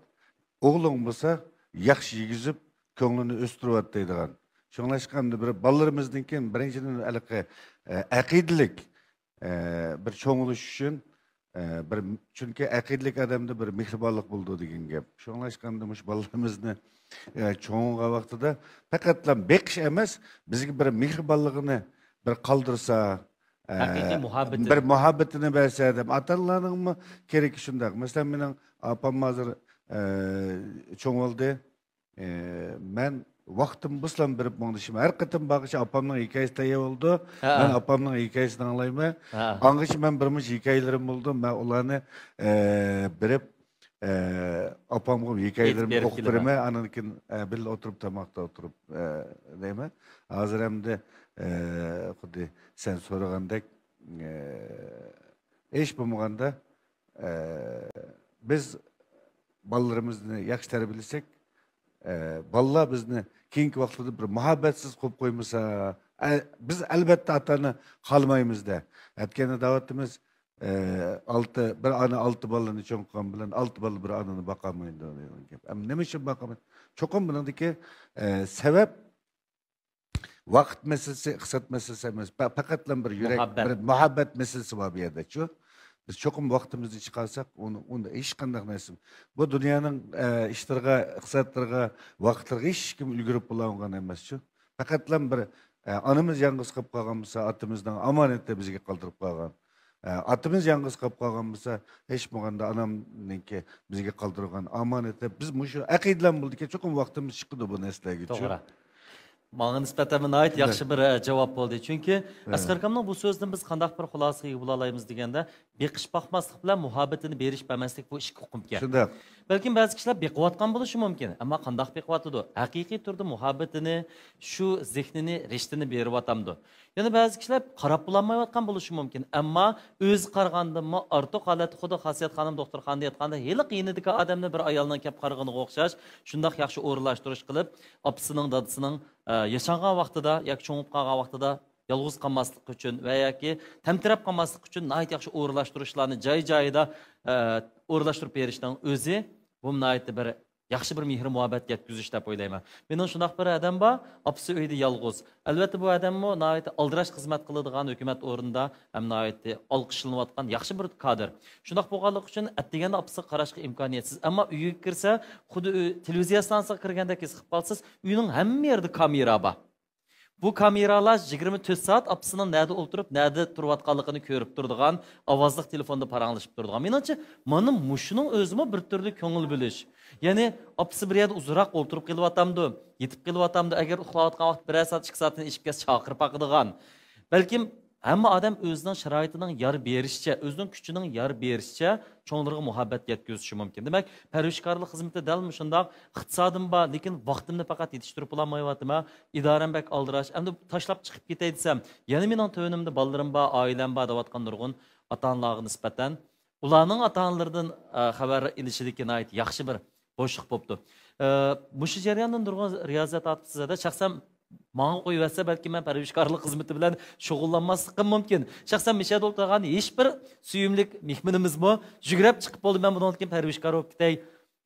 ئوغلۇڭ بولسا، ياخشى يېگۈزۈپ، كۆڭلىنى ئۆستۈرۈۋات دەيدىغان. شۇڭلاشقا ئەمدى بىر بالىلىرىمىزنىڭكى بىرىنچىدىن ھېلىقى، ئە، ئەقىدىلىك، ئە، بىر چوڭ بولۇش ئۈچۈن، ئە، بىر، چۈنكى ئەقىدىلىك ئادەمدە بىر مېھرىبانلىق بولىدۇ دېگەن گەپ. شۇڭلاشقا ئەمدى مۇشۇ بالىلىرىمىزنى، ئە، چوڭ بولغان ۋاقتىدا پەقەتلا بېقىش ئەمەس، بىزگە بىر مېھرىبانلىقىنى بىر قالدۇرسا، ئە، ھەقىقىي مۇھەببىتى. بىر مۇھەببىتىنى بەرسە دەپ، ئاتا-ئانىلارنىڭمۇ كېرىكى شۇنداق. مەسىلەن، مېنىڭ ئاپام ھازىر، ئە، چوڭ بولدى. ئى، مەن ۋاقتىم بولسىلا بېرىپ مۇڭدىشىمەن. ھەر قېتىم بارغۇچە ئاپامنىڭ ھېكايىسى تەييار بولىدۇ. ھە. مەن ئاپامنىڭ ھېكايىسىنى ئاڭلايمەن. ھە. ئاڭغىچە مەن بىر مۇنچە ھېكايىلىرىم بولىدۇ. مەن ئۇلارنى، ئى، بېرىپ، ئى، ئاپامغا ھېكايىلىرىمنى ئوقۇپ بېرىمەن. ئاندىن كېيىن، ئى، بىللە ئولتۇرۇپ تاماقتا ئولتۇرۇپ، ئى، دەيمەن. ھازىر ئەمدى، ئى، خۇددى سەن سورىغاندەك، ئى، ھېچ بولمىغاندا، ئە، بىز بالىلىرىمىزنى ياخشى تەربىيەلىسەك، ئە، بالىلار بىزنى كېيىنكى ۋاقىتلاردا بىر مۇھەببەتسىز قويۇپ قويمىسا، ئە، بىز ئەلۋەتتە ئاتا-ئانا قالمايمىز-دە. ئەتكەندە دەۋاتىمىز، ئە، ئالتە، بىر ئانا ئالتە بالىنى چوڭ قىلغان بىلەن ئالتە بالا بىر ئانىنى باقالمايدۇ دېگەن گەپ. ئەمما نېمە ئۈچۈن باقالمايدۇ؟ چوقۇم بۇنىڭدىكى، ئە، سەۋەب ۋاقىت مەسىلىسى، ئىقتىساد مەسىلىسى ئەمەس. پە-، پەقەتلا بىر يۈرەك، مۇھەببەت. بىر مۇھەببەت مەسىلىسى بار بۇ يەردە، شۇ. بىز چوقۇم ۋاقتىمىزنى چىقارساق، ئۇنى، ئۇنى ھېچقانداق نەرسە، بۇ دۇنيانىڭ، ئە، ئىشلىرىغا، ئىقتىسادلىرىغا، ۋاقىتلىرىغا ھېچكىم ئۈلگۈرۈپ بولالمىغان ئەمەس، شۇ. پەقەتلا بىر، ئە، ئانىمىز يالغۇز قېلىپ قالغان بولسا، ئاتىمىزنىڭ ئامانىتى بىزگە قالدۇرۇپ قالغان. ئە، ئاتىمىز يالغۇز قېلىپ قالغان بولسا، ھېچ بولمىغاندا ئانامنىڭكى بىزگە قالدۇرغان ئامانىتى، بىز مۇشۇ ئەقىدىلەر بولىدىكەن، چوقۇم ۋاقتىمىز چىقىدۇ بۇ نەرسىلەرگە. توغرا. ماڭا نىسبەتەن ناھايىتى ياخشى بىر، ئە، جاۋاب بولدى. چۈنكى ئەسقەر ئاكامنىڭ بۇ سۆزىدىن بىز قانداق بىر خۇلاسىگە ئىگە بولالايمىز دېگەندە، بېقىش باقماسلىق بىلەن مۇھەببىتىنى بېرىش بەرمەسلىك بۇ ئىككى ئۇقۇمكەن. شۇنداق. بەلكىم بەزى كىشىلەر بېقىۋاتقان بولۇشى مۇمكىن، ئەمما قانداق بېقىۋاتىدۇ؟ ھەقىقىي تۈردە مۇھەببىتىنى، شۇ زېھنىنى، رىشتىنى بېرىۋاتامدۇ؟ يەنە بەزى كىشىلەر قاراپ بولالمايۋاتقان بولۇشى مۇمكىن، ئەمما ئۆزى قارىغاندىنمۇ ئارتۇق ھالەتتە، خۇددى خاسىيەت خانىم دوختۇرخانىدا ياتقاندا، ھېلىقى يېنىدىكى ئادەمنى بىر ئايالنىڭ كەپ قارىغىنىغا ئوخشاش، شۇنداق ياخشى ئورۇنلاشتۇرۇش قىلىپ، ئاپىسىنىڭ، دادىسىنىڭ، ئە، ياشانغان ۋاقتىدا ياكى چوڭىيىپ قالغان ۋاقتىدا يالغۇز قالماسلىقى ئۈچۈن ۋە ياكى تەمتىرەپ قالماسلىقى ئۈچۈن ناھايىتى ياخشى ئورۇنلاشتۇرۇشلارنى جاي-جايىدا، ئە، ئورۇنلاشتۇرۇپ بېرىشنىڭ ئۆزى، بۇ ناھايىتى بىر ياخشى بىر مېھىر-مۇھەببەت يەتكۈزۈش دەپ ئويلايمەن. مېنىڭ شۇنداق بىر ھەدەم بار، ئاپىسى ئۆيدە يالغۇز. ئەلۋەتتە، بۇ ھەدەممۇ ناھايىتى ئالدىراش خىزمەت قىلىدىغان ھۆكۈمەت ئورنىدا ھەم ناھايىتى ئالقىشلىنىۋاتقان ياخشى بىر كادىر. شۇنداق بولغانلىقى ئۈچۈن ئەتىگەندە ئاپىسىغا قاراشقا ئىمكانىيەتسىز. ئەمما ئۆيگە كىرسە، خۇددى ئۆ-، تېلېۋىزىيە ئىستانسىسىغا كىرگەندەك ھېس قىلىپ قالىسىز، ئۆينىڭ ھەممە يېرىدە كامېرا بار. بۇ كامېرالار يىگىرمە تۆت سائەت ئاپىسىنىڭ نەدە ئولتۇرۇپ، نەدە تۇرۇۋاتقانلىقىنى كۆرۈپ تۇرىدىغان، ئاۋازلىق تېلېفوندا پاراڭلىشىپ تۇرىدىغان. مېنىڭچە، مانا مۇشۇنىڭ ئۆزىمۇ بىر تۈرلۈك كۆڭۈل بۆلۈش. يەنى ئاپىسى بىر يەردە ئۇزۇنراق ئولتۇرۇپ قېلىۋاتامدۇ، يېتىپ قېلىۋاتامدۇ، ئەگەر ئۇخلاۋاتقان ۋاقىت بىرەر سائەت، ئىككى سائەتتىن ئېشىپ كەتسە چاقىرىپ باقىدىغان. بەلكىم ھەممە ئادەم ئۆزىنىڭ شارائىتىنىڭ يار بېرىشىچە، ئۆزىنىڭ كۈچىنىڭ يار بېرىشىچە چوڭلىرىغا مۇھەببەت يەتكۈزۈشى مۇمكىن. دېمەك، پەرۋىشكارلىق خىزمىتى دەل مۇشۇنداق، ئىقتىسادىم بار، لېكىن ۋاقتىمنى پەقەت يېتىشتۈرۈپ بولالمايۋاتىمەن، ئىدارەم بەك ئالدىراش، ئەمدى تاشلاپ چىقىپ كېتەي دېسەم، يەنە مېنىڭ تۆۋىنىمدە بالىلىرىم بار، ئائىلەم بار دەۋاتقان نۇرغۇن ئاتا-ئانىلارغا نىسبەتەن ئۇلارنىڭ ئاتا-ئانىلىرىدىن، ئە، خەۋەر ئېلىشىدىكى ناھايىتى ياخشى بىر بوشلۇق بوپتۇ. ئە، مۇشۇ جەرياندا نۇرغۇن رىيازەت ئارتىسىدا شەخسەن ماڭا قويۇۋەتسە، بەلكى مەن پەرۋىشكارلىق خىزمىتى بىلەن شۇغۇللانماسلىقىم مۇمكىن. شەخسەن مۇشۇ يەردە ئولتۇرغان ھېچ بىر سۆيۈملۈك مېھمىنىمىزمۇ يۈگرەپ چىقىپ بولدى، مەن بۇنىڭدىن كېيىن پەرۋىشكار بولۇپ كېتەي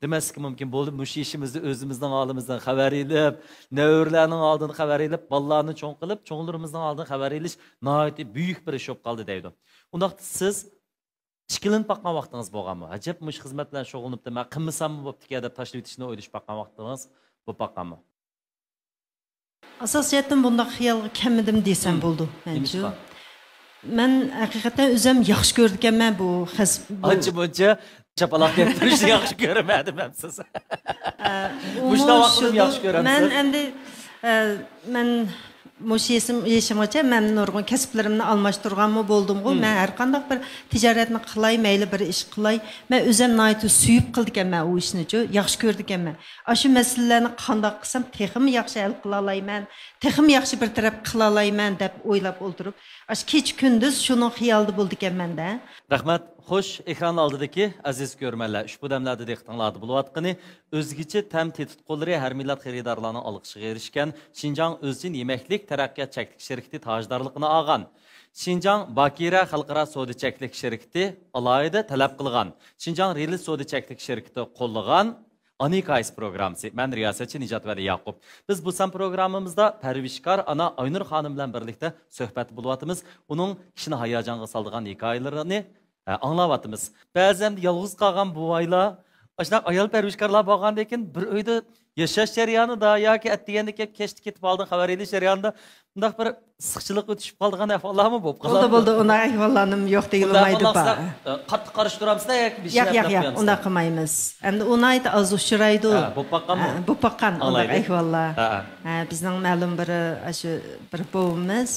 دېمەسلىكى مۇمكىن. بولدى، مۇشۇ ئىشىمىزدا ئۆزىمىزنىڭ ھالىمىزدىن خەۋەر ئېلىپ، نەۋرىلەرنىڭ ئالدىدىن خەۋەر ئېلىپ، بالىلارنى چوڭ قىلىپ، چوڭلىرىمىزنىڭ ئالدىدىن خەۋەر ئېلىش ناھايىتى بۈيۈك بىر ئىش بولۇپ قالدى دەيدۇ. ئۇنداقتا سىز ئىككىلىنىپ باققان ۋاقتىڭىز بولغانمۇ؟ ئەجەب، مۇشۇ خىزمەت بىلەن شۇغۇللىنىپتۇ، مەن قىلمىساممۇ بوپتىكەن دەپ تاشلىۋېتىشنى ئويلىشىپ باققان ۋاقتىڭىز بولۇپ باققانمۇ؟ ئاساسىيەتتىن بۇنداق خىيالغا كەلمىدىم دېسەم بولىدۇ، مەنچۇ. نېمىشقا؟ مەن ھەقىقەتەن ئۆزۈم ياخشى كۆرىدىكەنمەن بۇ خەس-، بۇ ئانچە مۇنچە چاپالاق كەپتۈرۈشنى ياخشى كۆرمەيدۇ دەپسىز. ئە، مۇشۇنداق ئۇمۇ ۋاقىتنى شۇدۇ. ياخشى كۆرەمسىز؟ مەن ئەمدى، ئە، مەن مۇشۇ يېشىم-، يېشىمغىچە مەن نۇرغۇن كەسىپلىرىمنى ئالماشتۇرغانمۇ بولدۇمغۇ. مەن ھەر قانداق بىر تىجارەتنى قىلاي، مەيلى بىر ئىش قىلاي، مەن ئۆزۈم ناھايىتى سۆيۈپ قىلىدىكەنمەن ئۇ ئىشنىچۇ، ياخشى كۆرىدىكەنمەن. ئاشۇ مەسىلىلەرنى قانداق قىلسام تېخىمۇ ياخشى ھەل قىلالايمەن، تېخىمۇ ياخشى بىر تەرەپ قىلالايمەن دەپ ئويلاپ ئولتۇرۇپ، ئاشۇ كېچە كۈندۈز شۇنىڭ خىيالىدا بولىدىكەنمەن-دە. رەھمەت. خوش، ئېكران ئالدىدىكى ئەزىز كۆرۈرمەنلەر، ئۇشبۇ دەملەردە دىققىتىڭلاردا بولۇۋاتقىنى ئۆزگىچە تەم تېتىتقۇلىرى ھەر مىللەت خېرىدارلارنىڭ ئالقىشىغا ئېرىشكەن شىنجاڭ ئۆزچىن يېمەكلىك تەرەققىيات چەكلىك شىركىتى تاجدارلىقىنى ئالغان، شىنجاڭ باكىرە خەلقئارا سودا چەكلىك شىركىتى ئالاھىدە تەلەپ قىلغان، شىنجاڭ رېلىس سودا چەكلىك شىركىتى قوللىغان ئانا ھېكايىسى پروگراممىسى. مەن رىياسەتچى نىجات ۋەلى ياقۇپ. بىز بۇ سان پروگراممىمىزدا پەرۋىشكار ئانا ئاينۇر خانىم بىلەن بىرلىكتە سۆھبەتتە بولۇۋاتىمىز. ئۇنىڭ كىشىنى ھاياجانغا سالىدىغان ھېكايىلىرىنى ئە، ئاڭلاۋاتىمىز. بەزىدە يالغۇز قالغان بوۋايلار، ئاشۇنداق ئايال پەرۋىشكارلار بولغاندىن كېيىن بىر ئۆيدە ياشاش جەريانىدا ياكى ئەتىگەندە كەپ كەچتە كېتىپ ئالدىن خەۋەر ئېلىش جەريانىدا مۇنداق بىر ئىسسىقچىلىق ئۆتۈشۈپ قالىدىغان ئەھۋاللارمۇ بولۇپ قالىدۇ. بولدى، بولدى، ئۇنداق ئەھۋاللارنىمۇ يوق دېگىلى بولمايدۇ. ئە، قاتتىق قارشى تۇرامسىلەر ياكى بىر ياق، ياق، ئۇنداق قىلمايمىز. ئەمدى ئۇ ناھايىتى ئاز ئۇچرايدۇ. ھە، بولۇپ باققانمۇ؟ ھە، بولۇپ باققان ئۇنداق ئەھۋاللار. ھە، ھە. ھە، بىزنىڭ مەلۇم بىر، ئاشۇ بىر بوۋىمىز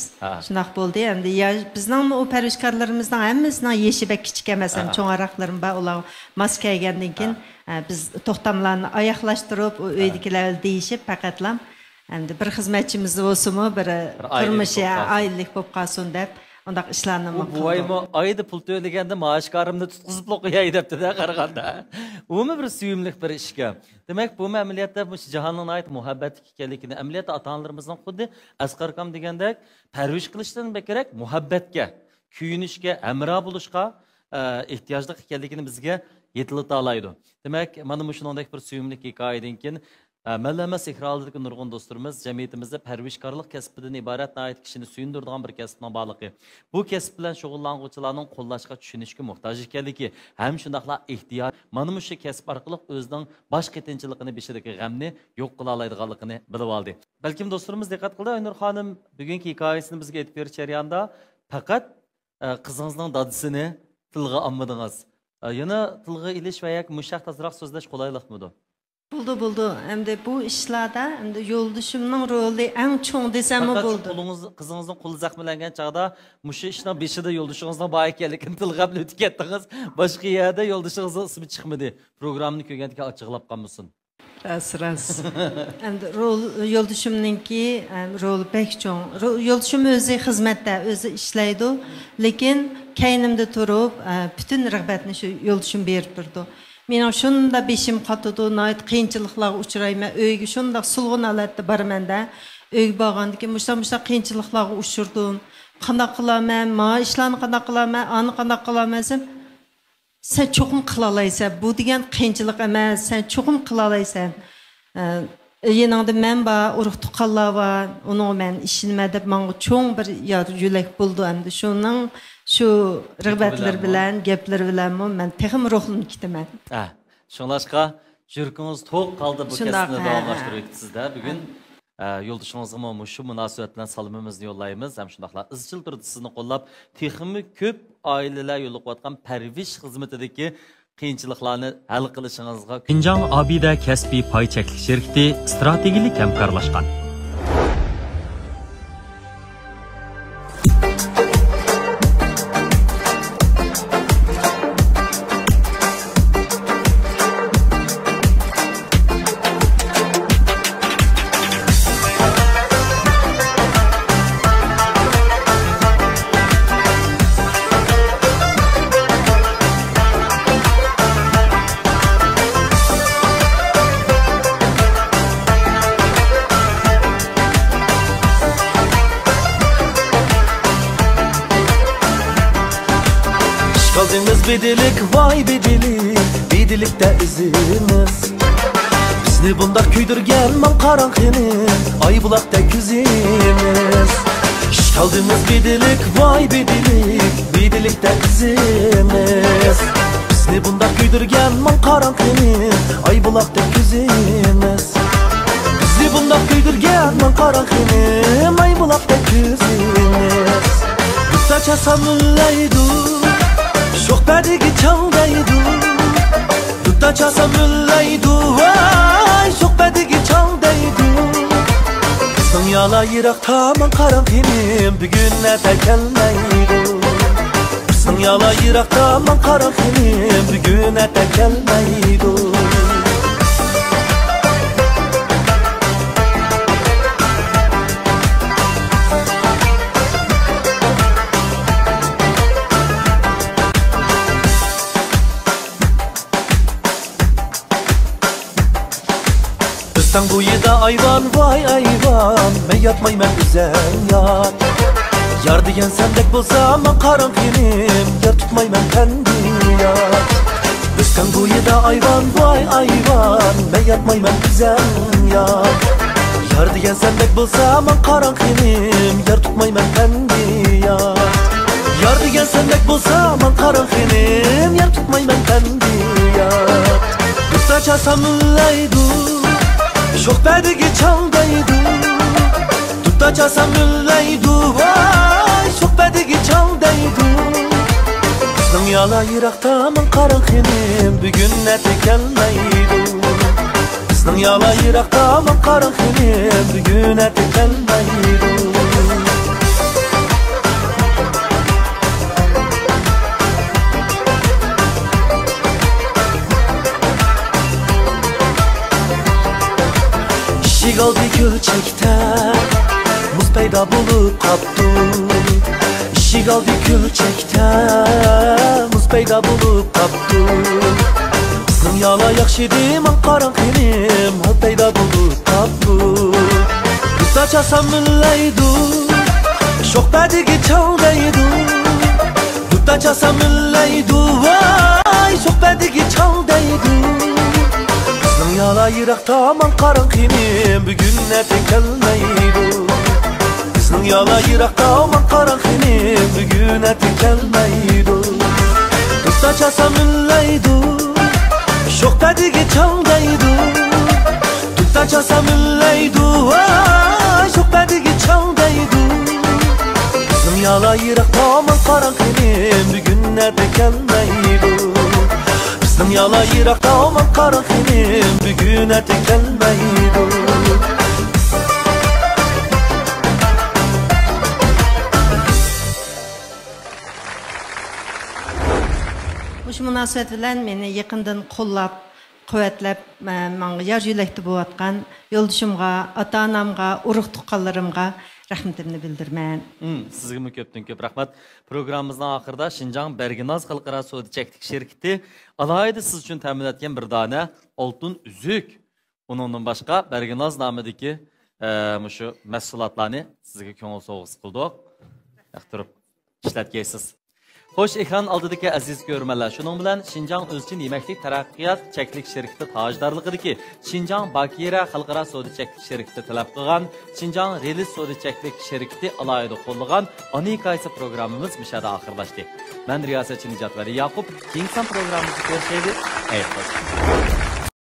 شۇنداق بولدى. ئەمدى يا-، بىزنىڭمۇ ئۇ پەرۋىشكارلىرىمىزنىڭ ھەممىسىنىڭ يېشى بەك كىچىك ئەمەس، ھەم چوڭراقلىرىم بار، ئۇلار ماس كەلگەندىن كېيىن، ئە، بىز توختاملارنى ئاياغلاشتۇرۇپ، ئۇ ئۆيدىكىلەر بىلەن دېيىشىپ، پەقەتلا ئەمدى بىر خىزمەتچىمىز بولسىمۇ، بىر بىر ئائىلىلىك تۇرمۇشى، بولۇپ قالسۇن. ئائىلىلىك بولۇپ قالسۇن دەپ، ئۇنداق ئىشلارنىمۇ ئۇ قىلدۇق. بوۋايمۇ ئايدا پۇل تۆلىگەندە مائاشكارىمنى تۇتقۇزۇپلا قوياي دەپتۇ-دە، قارىغاندا. ئۇمۇ بىر سۆيۈملۈك بىر ئىشكەن. دېمەك، بۇمۇ ئەمەلىيەتتە مۇشۇ جاھاننىڭ ناھايىتى مۇھەببەتلىك ئىكەنلىكىنى، ئەمەلىيەتتە ئاتا-ئانىلىرىمىزنىڭ خۇددى ئەسقەر ئاكام دېگەندەك پەرۋىش قىلىشتىن بەكرەك مۇھەببەتكە، كۆيۈنۈشكە، ھەمراھ بولۇشقا، ئە، ئېھتىياجلىق ئىكەنلىكىنى بىزگە يېتىلىتالايدۇ. دېمەك، مانا مۇشۇنىڭدەك بىر سۆيۈملۈك ھېكايىدىن كېيىن، ئە، مەنلا ئەمەس، ئېكران ئالدىدىكى نۇرغۇن دوستلىرىمىز جەمئىيىتىمىزدە پەرۋىشكارلىق كەسپىدىن ئىبارەت ناھايىتى كىشىنى سۆيۈندۈرىدىغان بىر كەسىپنىڭ بارلىقى، بۇ كەسىپ بىلەن شۇغۇللانغۇچىلارنىڭ قوللاشقا، چۈشىنىشكە موھتاج ئىكەنلىكى ھەم شۇنداقلا ئېھتىياج، مانا مۇشۇ كەسىپ ئارقىلىق ئۆزىنىڭ باش قېتىنچىلىقىنى، بېشىدىكى غەمنى يوق قىلالايدىغانلىقىنى بىلىۋالدى. بەلكىم دوستلىرىمىز دىققەت قىلدى، ئاينۇر خانىم بۈگۈنكى ھېكايىسىنى بىزگە ئېيتىپ بېرىش جەريانىدا پەقەت، ئە، قىزىڭىزنىڭ دادىسىنى تىلغا ئالمىدىڭىز. ئە، يەنە تىلغا ئېلىش ۋە ياكى مۇشۇ ھەقتە ئازراق سۆزلەش قولايلىقمىدۇ؟ بولدى، بولدى. ئەمدى بۇ ئىشلاردا، ئەمدى يولدىشىمنىڭ رولى ئەڭ چوڭ دېسەممۇ بولىدۇ. قولىڭىز، قىزىڭىزنىڭ قولى زەخىملەنگەن چاغدا مۇشۇ ئىشنىڭ بېشىدا يولدىشىڭىزنىڭ بار ئىكەنلىكىنى تىلغا ئېلىپ ئۆتۈپ كەتتىڭىز. باشقا يەردە يولدىشىڭىزنىڭ ئىسمى چىقمىدى. پروگراممىنى كۆرگەندىكىن ئاچچىقلاپ قالمىسۇن. راست، راست. ئەمدى رول، يولدىشىمنىڭكى، ئەم، رولى بەك چوڭ. رو-، يولدىشىم ئۆزى خىزمەتتە، ئۆزى ئىشلەيدۇ. لېكىن كەينىمدە تۇرۇپ، ئە، پۈتۈن رىغبەتنى شۇ يولدىشىم بېرىپ تۇرىدۇ. مېنىڭ شۇنداق بېشىم قاتىدۇ، ناھايىتى قىيىنچىلىقلارغا ئۇچرايمەن. ئۆيگە شۇنداق سولغۇن ھالەتتە بارىمەن-دە. ئۆيگە بارغاندىن كېيىن مۇشۇنداق، مۇشۇنداق قىيىنچىلىقلارغا ئۇچرىدىم. قانداق قىلارمەن؟ ما ئىشلارنى قانداق قىلارمەن؟ ئانى قانداق قىلارمەن دېسەم، سەن چوقۇم قىلالايسەن. بۇ دېگەن قىيىنچىلىق ئەمەس. سەن چوقۇم قىلالايسەن. ئە، يېنىڭدا مەن بار، ئۇرۇق تۇغقانلار بار. ئۇنىڭغا مەن ئىشىنىمەن دەپ ماڭا چوڭ بىر يار يۆلەك بولىدۇ ئەمدى. شۇنىڭ شۇ رىغبەتلىرى بىلەن، گەپلىرى بىلەنمۇ مەن تېخىمۇ روھلىنىپ كېتىمەن. ئە، شۇڭلاشقا يۈرىكىڭىز توق ھالدا بۇ كەسىپنى داۋاملاشتۇرۇۋېتىپسىز-دە بۈگۈن. ئە، يولدىشىڭىزغىمۇ مۇشۇ مۇناسىۋەت بىلەن سالىمىمىزنى يوللايمىز ھەم شۇنداقلا ئىزچىل تۈردە سىزنى قوللاپ، تېخىمۇ كۆپ ئائىلىلەر يولۇقۇۋاتقان پەرۋىش خىزمىتىدىكى قىيىنچىلىقلارنى ھەل قىلىشىڭىزغا شىنجاڭ ئابىدە كەسپىي پاي چەكلىك شىركىتى ئىستراتېگىيەلىك ھەمكارلاشقان. بېدىلىك، ۋاي بېدىلىك، بېدىلىكتە ئىزىمىز. بىزنى بۇنداق كۆيدۈرگەن ماڭ قاراڭ قېنى، ئايبۇلاقتەك كۆزىمىز. ئىشتالدىمىز بېدىلىك، ۋاي بېدىلىك، بېدىلىكتە ئىزىمىز. بىزنى بۇنداق كۆيدۈرگەن ماڭ قاراڭ قېنى، ئايبۇلاقتەك كۆزىمىز. بىزنى بۇنداق كۆيدۈرگەن ماڭ قاراڭ قېنى، ئايبۇلاقتەك كۆزىمىز. دۇتتا چاسا مۈللەيدۇ، شوخبەدىگە چاڭ دەيدۇ. دۇتتا چاسا مۈللەيدۇ، ۋاي، شوخبەدىگە چاڭ دەيدۇ. بىزنىڭ يالا يىراقتا ماڭ قاراڭ قېنىم، بۈگۈن ئەتە كەلمەيدۇ. بىزنىڭ يالا يىراقتا ماڭ قاراڭ قېنىم، بۈگۈن ئەتە كەلمەيدۇ. ئۆستەڭ بويىدا ئايۋان، ۋاي ئايۋان، مەن ياتمايمەن ئۆزەڭ يات. يار دېگەن سەندەك بولسا ماڭ قاراڭ قېنىم، يار تۇتمايمەن پەندىيات. ئۆستەڭ بويىدا ئايۋان، ۋاي ئايۋان، مەن ياتمايمەن ئۆزەڭ يات. يار دېگەن سەندەك بولسا ماڭ قاراڭ قېنىم، يار تۇتمايمەن پەندىيات. يار دېگەن سەندەك بولسا ماڭ قاراڭ قېنىم، يار تۇتمايمەن پەندىيات. دۇتتا چاسا مۈللەيدۇ، شوخبەدىگە چاڭ دەيدۇ. دۇتتا چاسا مۈللەيدۇ، ۋاي، شوخبەدىگە چاڭ دەيدۇ. بىزنىڭ يالا يىراقتا ماڭ قاراڭ قېنىم، بۈگۈن ئەتە كەلمەيدۇ. بىزنىڭ يالا يىراقتا ماڭ قاراڭ قېنىم، بۈگۈن ئەتە كەلمەيدۇ. ئىشىك ئالدى كۆلچەكتە مۇز پەيدا بولۇپ قاپتۇ. ئىشىك ئالدى كۆلچەكتە مۇز پەيدا بولۇپ قاپتۇ. بىزنىڭ يالا ياخشىدى، ماڭ قاراڭ قېنىم، ھال پەيدا بولۇپ قاپتۇ. دۇتتا چاسا مۈللەيدۇ، شوخبەدىگە چاڭ دەيدۇ. دۇتتا چاسا مۈللەيدۇ، ۋاي، شوخبەدىگە چاڭ دەيدۇ. بىزنىڭ يالا يىراقتا ماڭ قاراڭ قېنىم، بۈگۈن ئەتە كەلمەيدۇ. بىزنىڭ يالا يىراقتا ماڭ قاراڭ قېنىم، بۈگۈن ئەتە كەلمەيدۇ. دۇتتا چاسا مۈللەيدۇ، شوخبەدىگە چاڭ دەيدۇ. دۇتتا چاسا مۈللەيدۇ، ۋاي، شوخبەدىگە چاڭ دەيدۇ. بىزنىڭ يالا يىراقتا ماڭ قاراڭ قېنىم، بۈگۈن ئەتە كەلمەيدۇ. بىزنىڭ يالا يىراقتا ماڭ قاراڭ قېنىم، بۈگۈن ئەتە كەلمەيدۇ. مۇشۇ مۇناسىۋەت بىلەن مېنى يېقىندىن قوللاپ، قۇۋۋەتلەپ، مە-، ماڭا يار يۆلەكتە بولۇۋاتقان يولدىشىمغا، ئاتا-ئانامغا، ئۇرۇق-تۇغقانلىرىمغا رەھمىتىمنى بىلدۈرىمەن. مم، سىزگىمۇ كۆپتىن كۆپ رەھمەت. پروگراممىمىزنىڭ ئاخىرىدا شىنجاڭ بەرگىناز خەلقئارا سودا چەكلىك شىركىتى ئالاھىدە سىز ئۈچۈن تەمىنلەتكەن بىر دانە ئالتۇن ئۈزۈك، ئۇنىڭدىن باشقا بەرگىناز نامىدىكى، ئە، مۇشۇ مەھسۇلاتلارنى سىزگە كۆڭۈل سوۋغىسى قىلدۇق. ياقتۇرۇپ ئىشلەتكەيسىز. خوش، ئېكران ئالدىدىكى ئەزىز كۆرۈرمەنلەر، شۇنىڭ بىلەن شىنجاڭ ئۆزچىن يېمەكلىك تەرەققىيات چەكلىك شىركىتى تاجدارلىقىدىكى شىنجاڭ باكىرە خەلقئارا سودا چەكلىك شىركىتى تەلەپ قىلغان، شىنجاڭ رېلىس سودا چەكلىك شىركىتى ئالاھىدە قوللىغان ئانا ھېكايىسى پروگراممىمىز مۇشۇ يەردە ئاخىرلاشتى. مەن رىياسەتچى نىجات ۋەلى ياقۇپ، كېيىنكى سان پروگراممىمىزدا كۆرۈشەيلى. خەير خوش.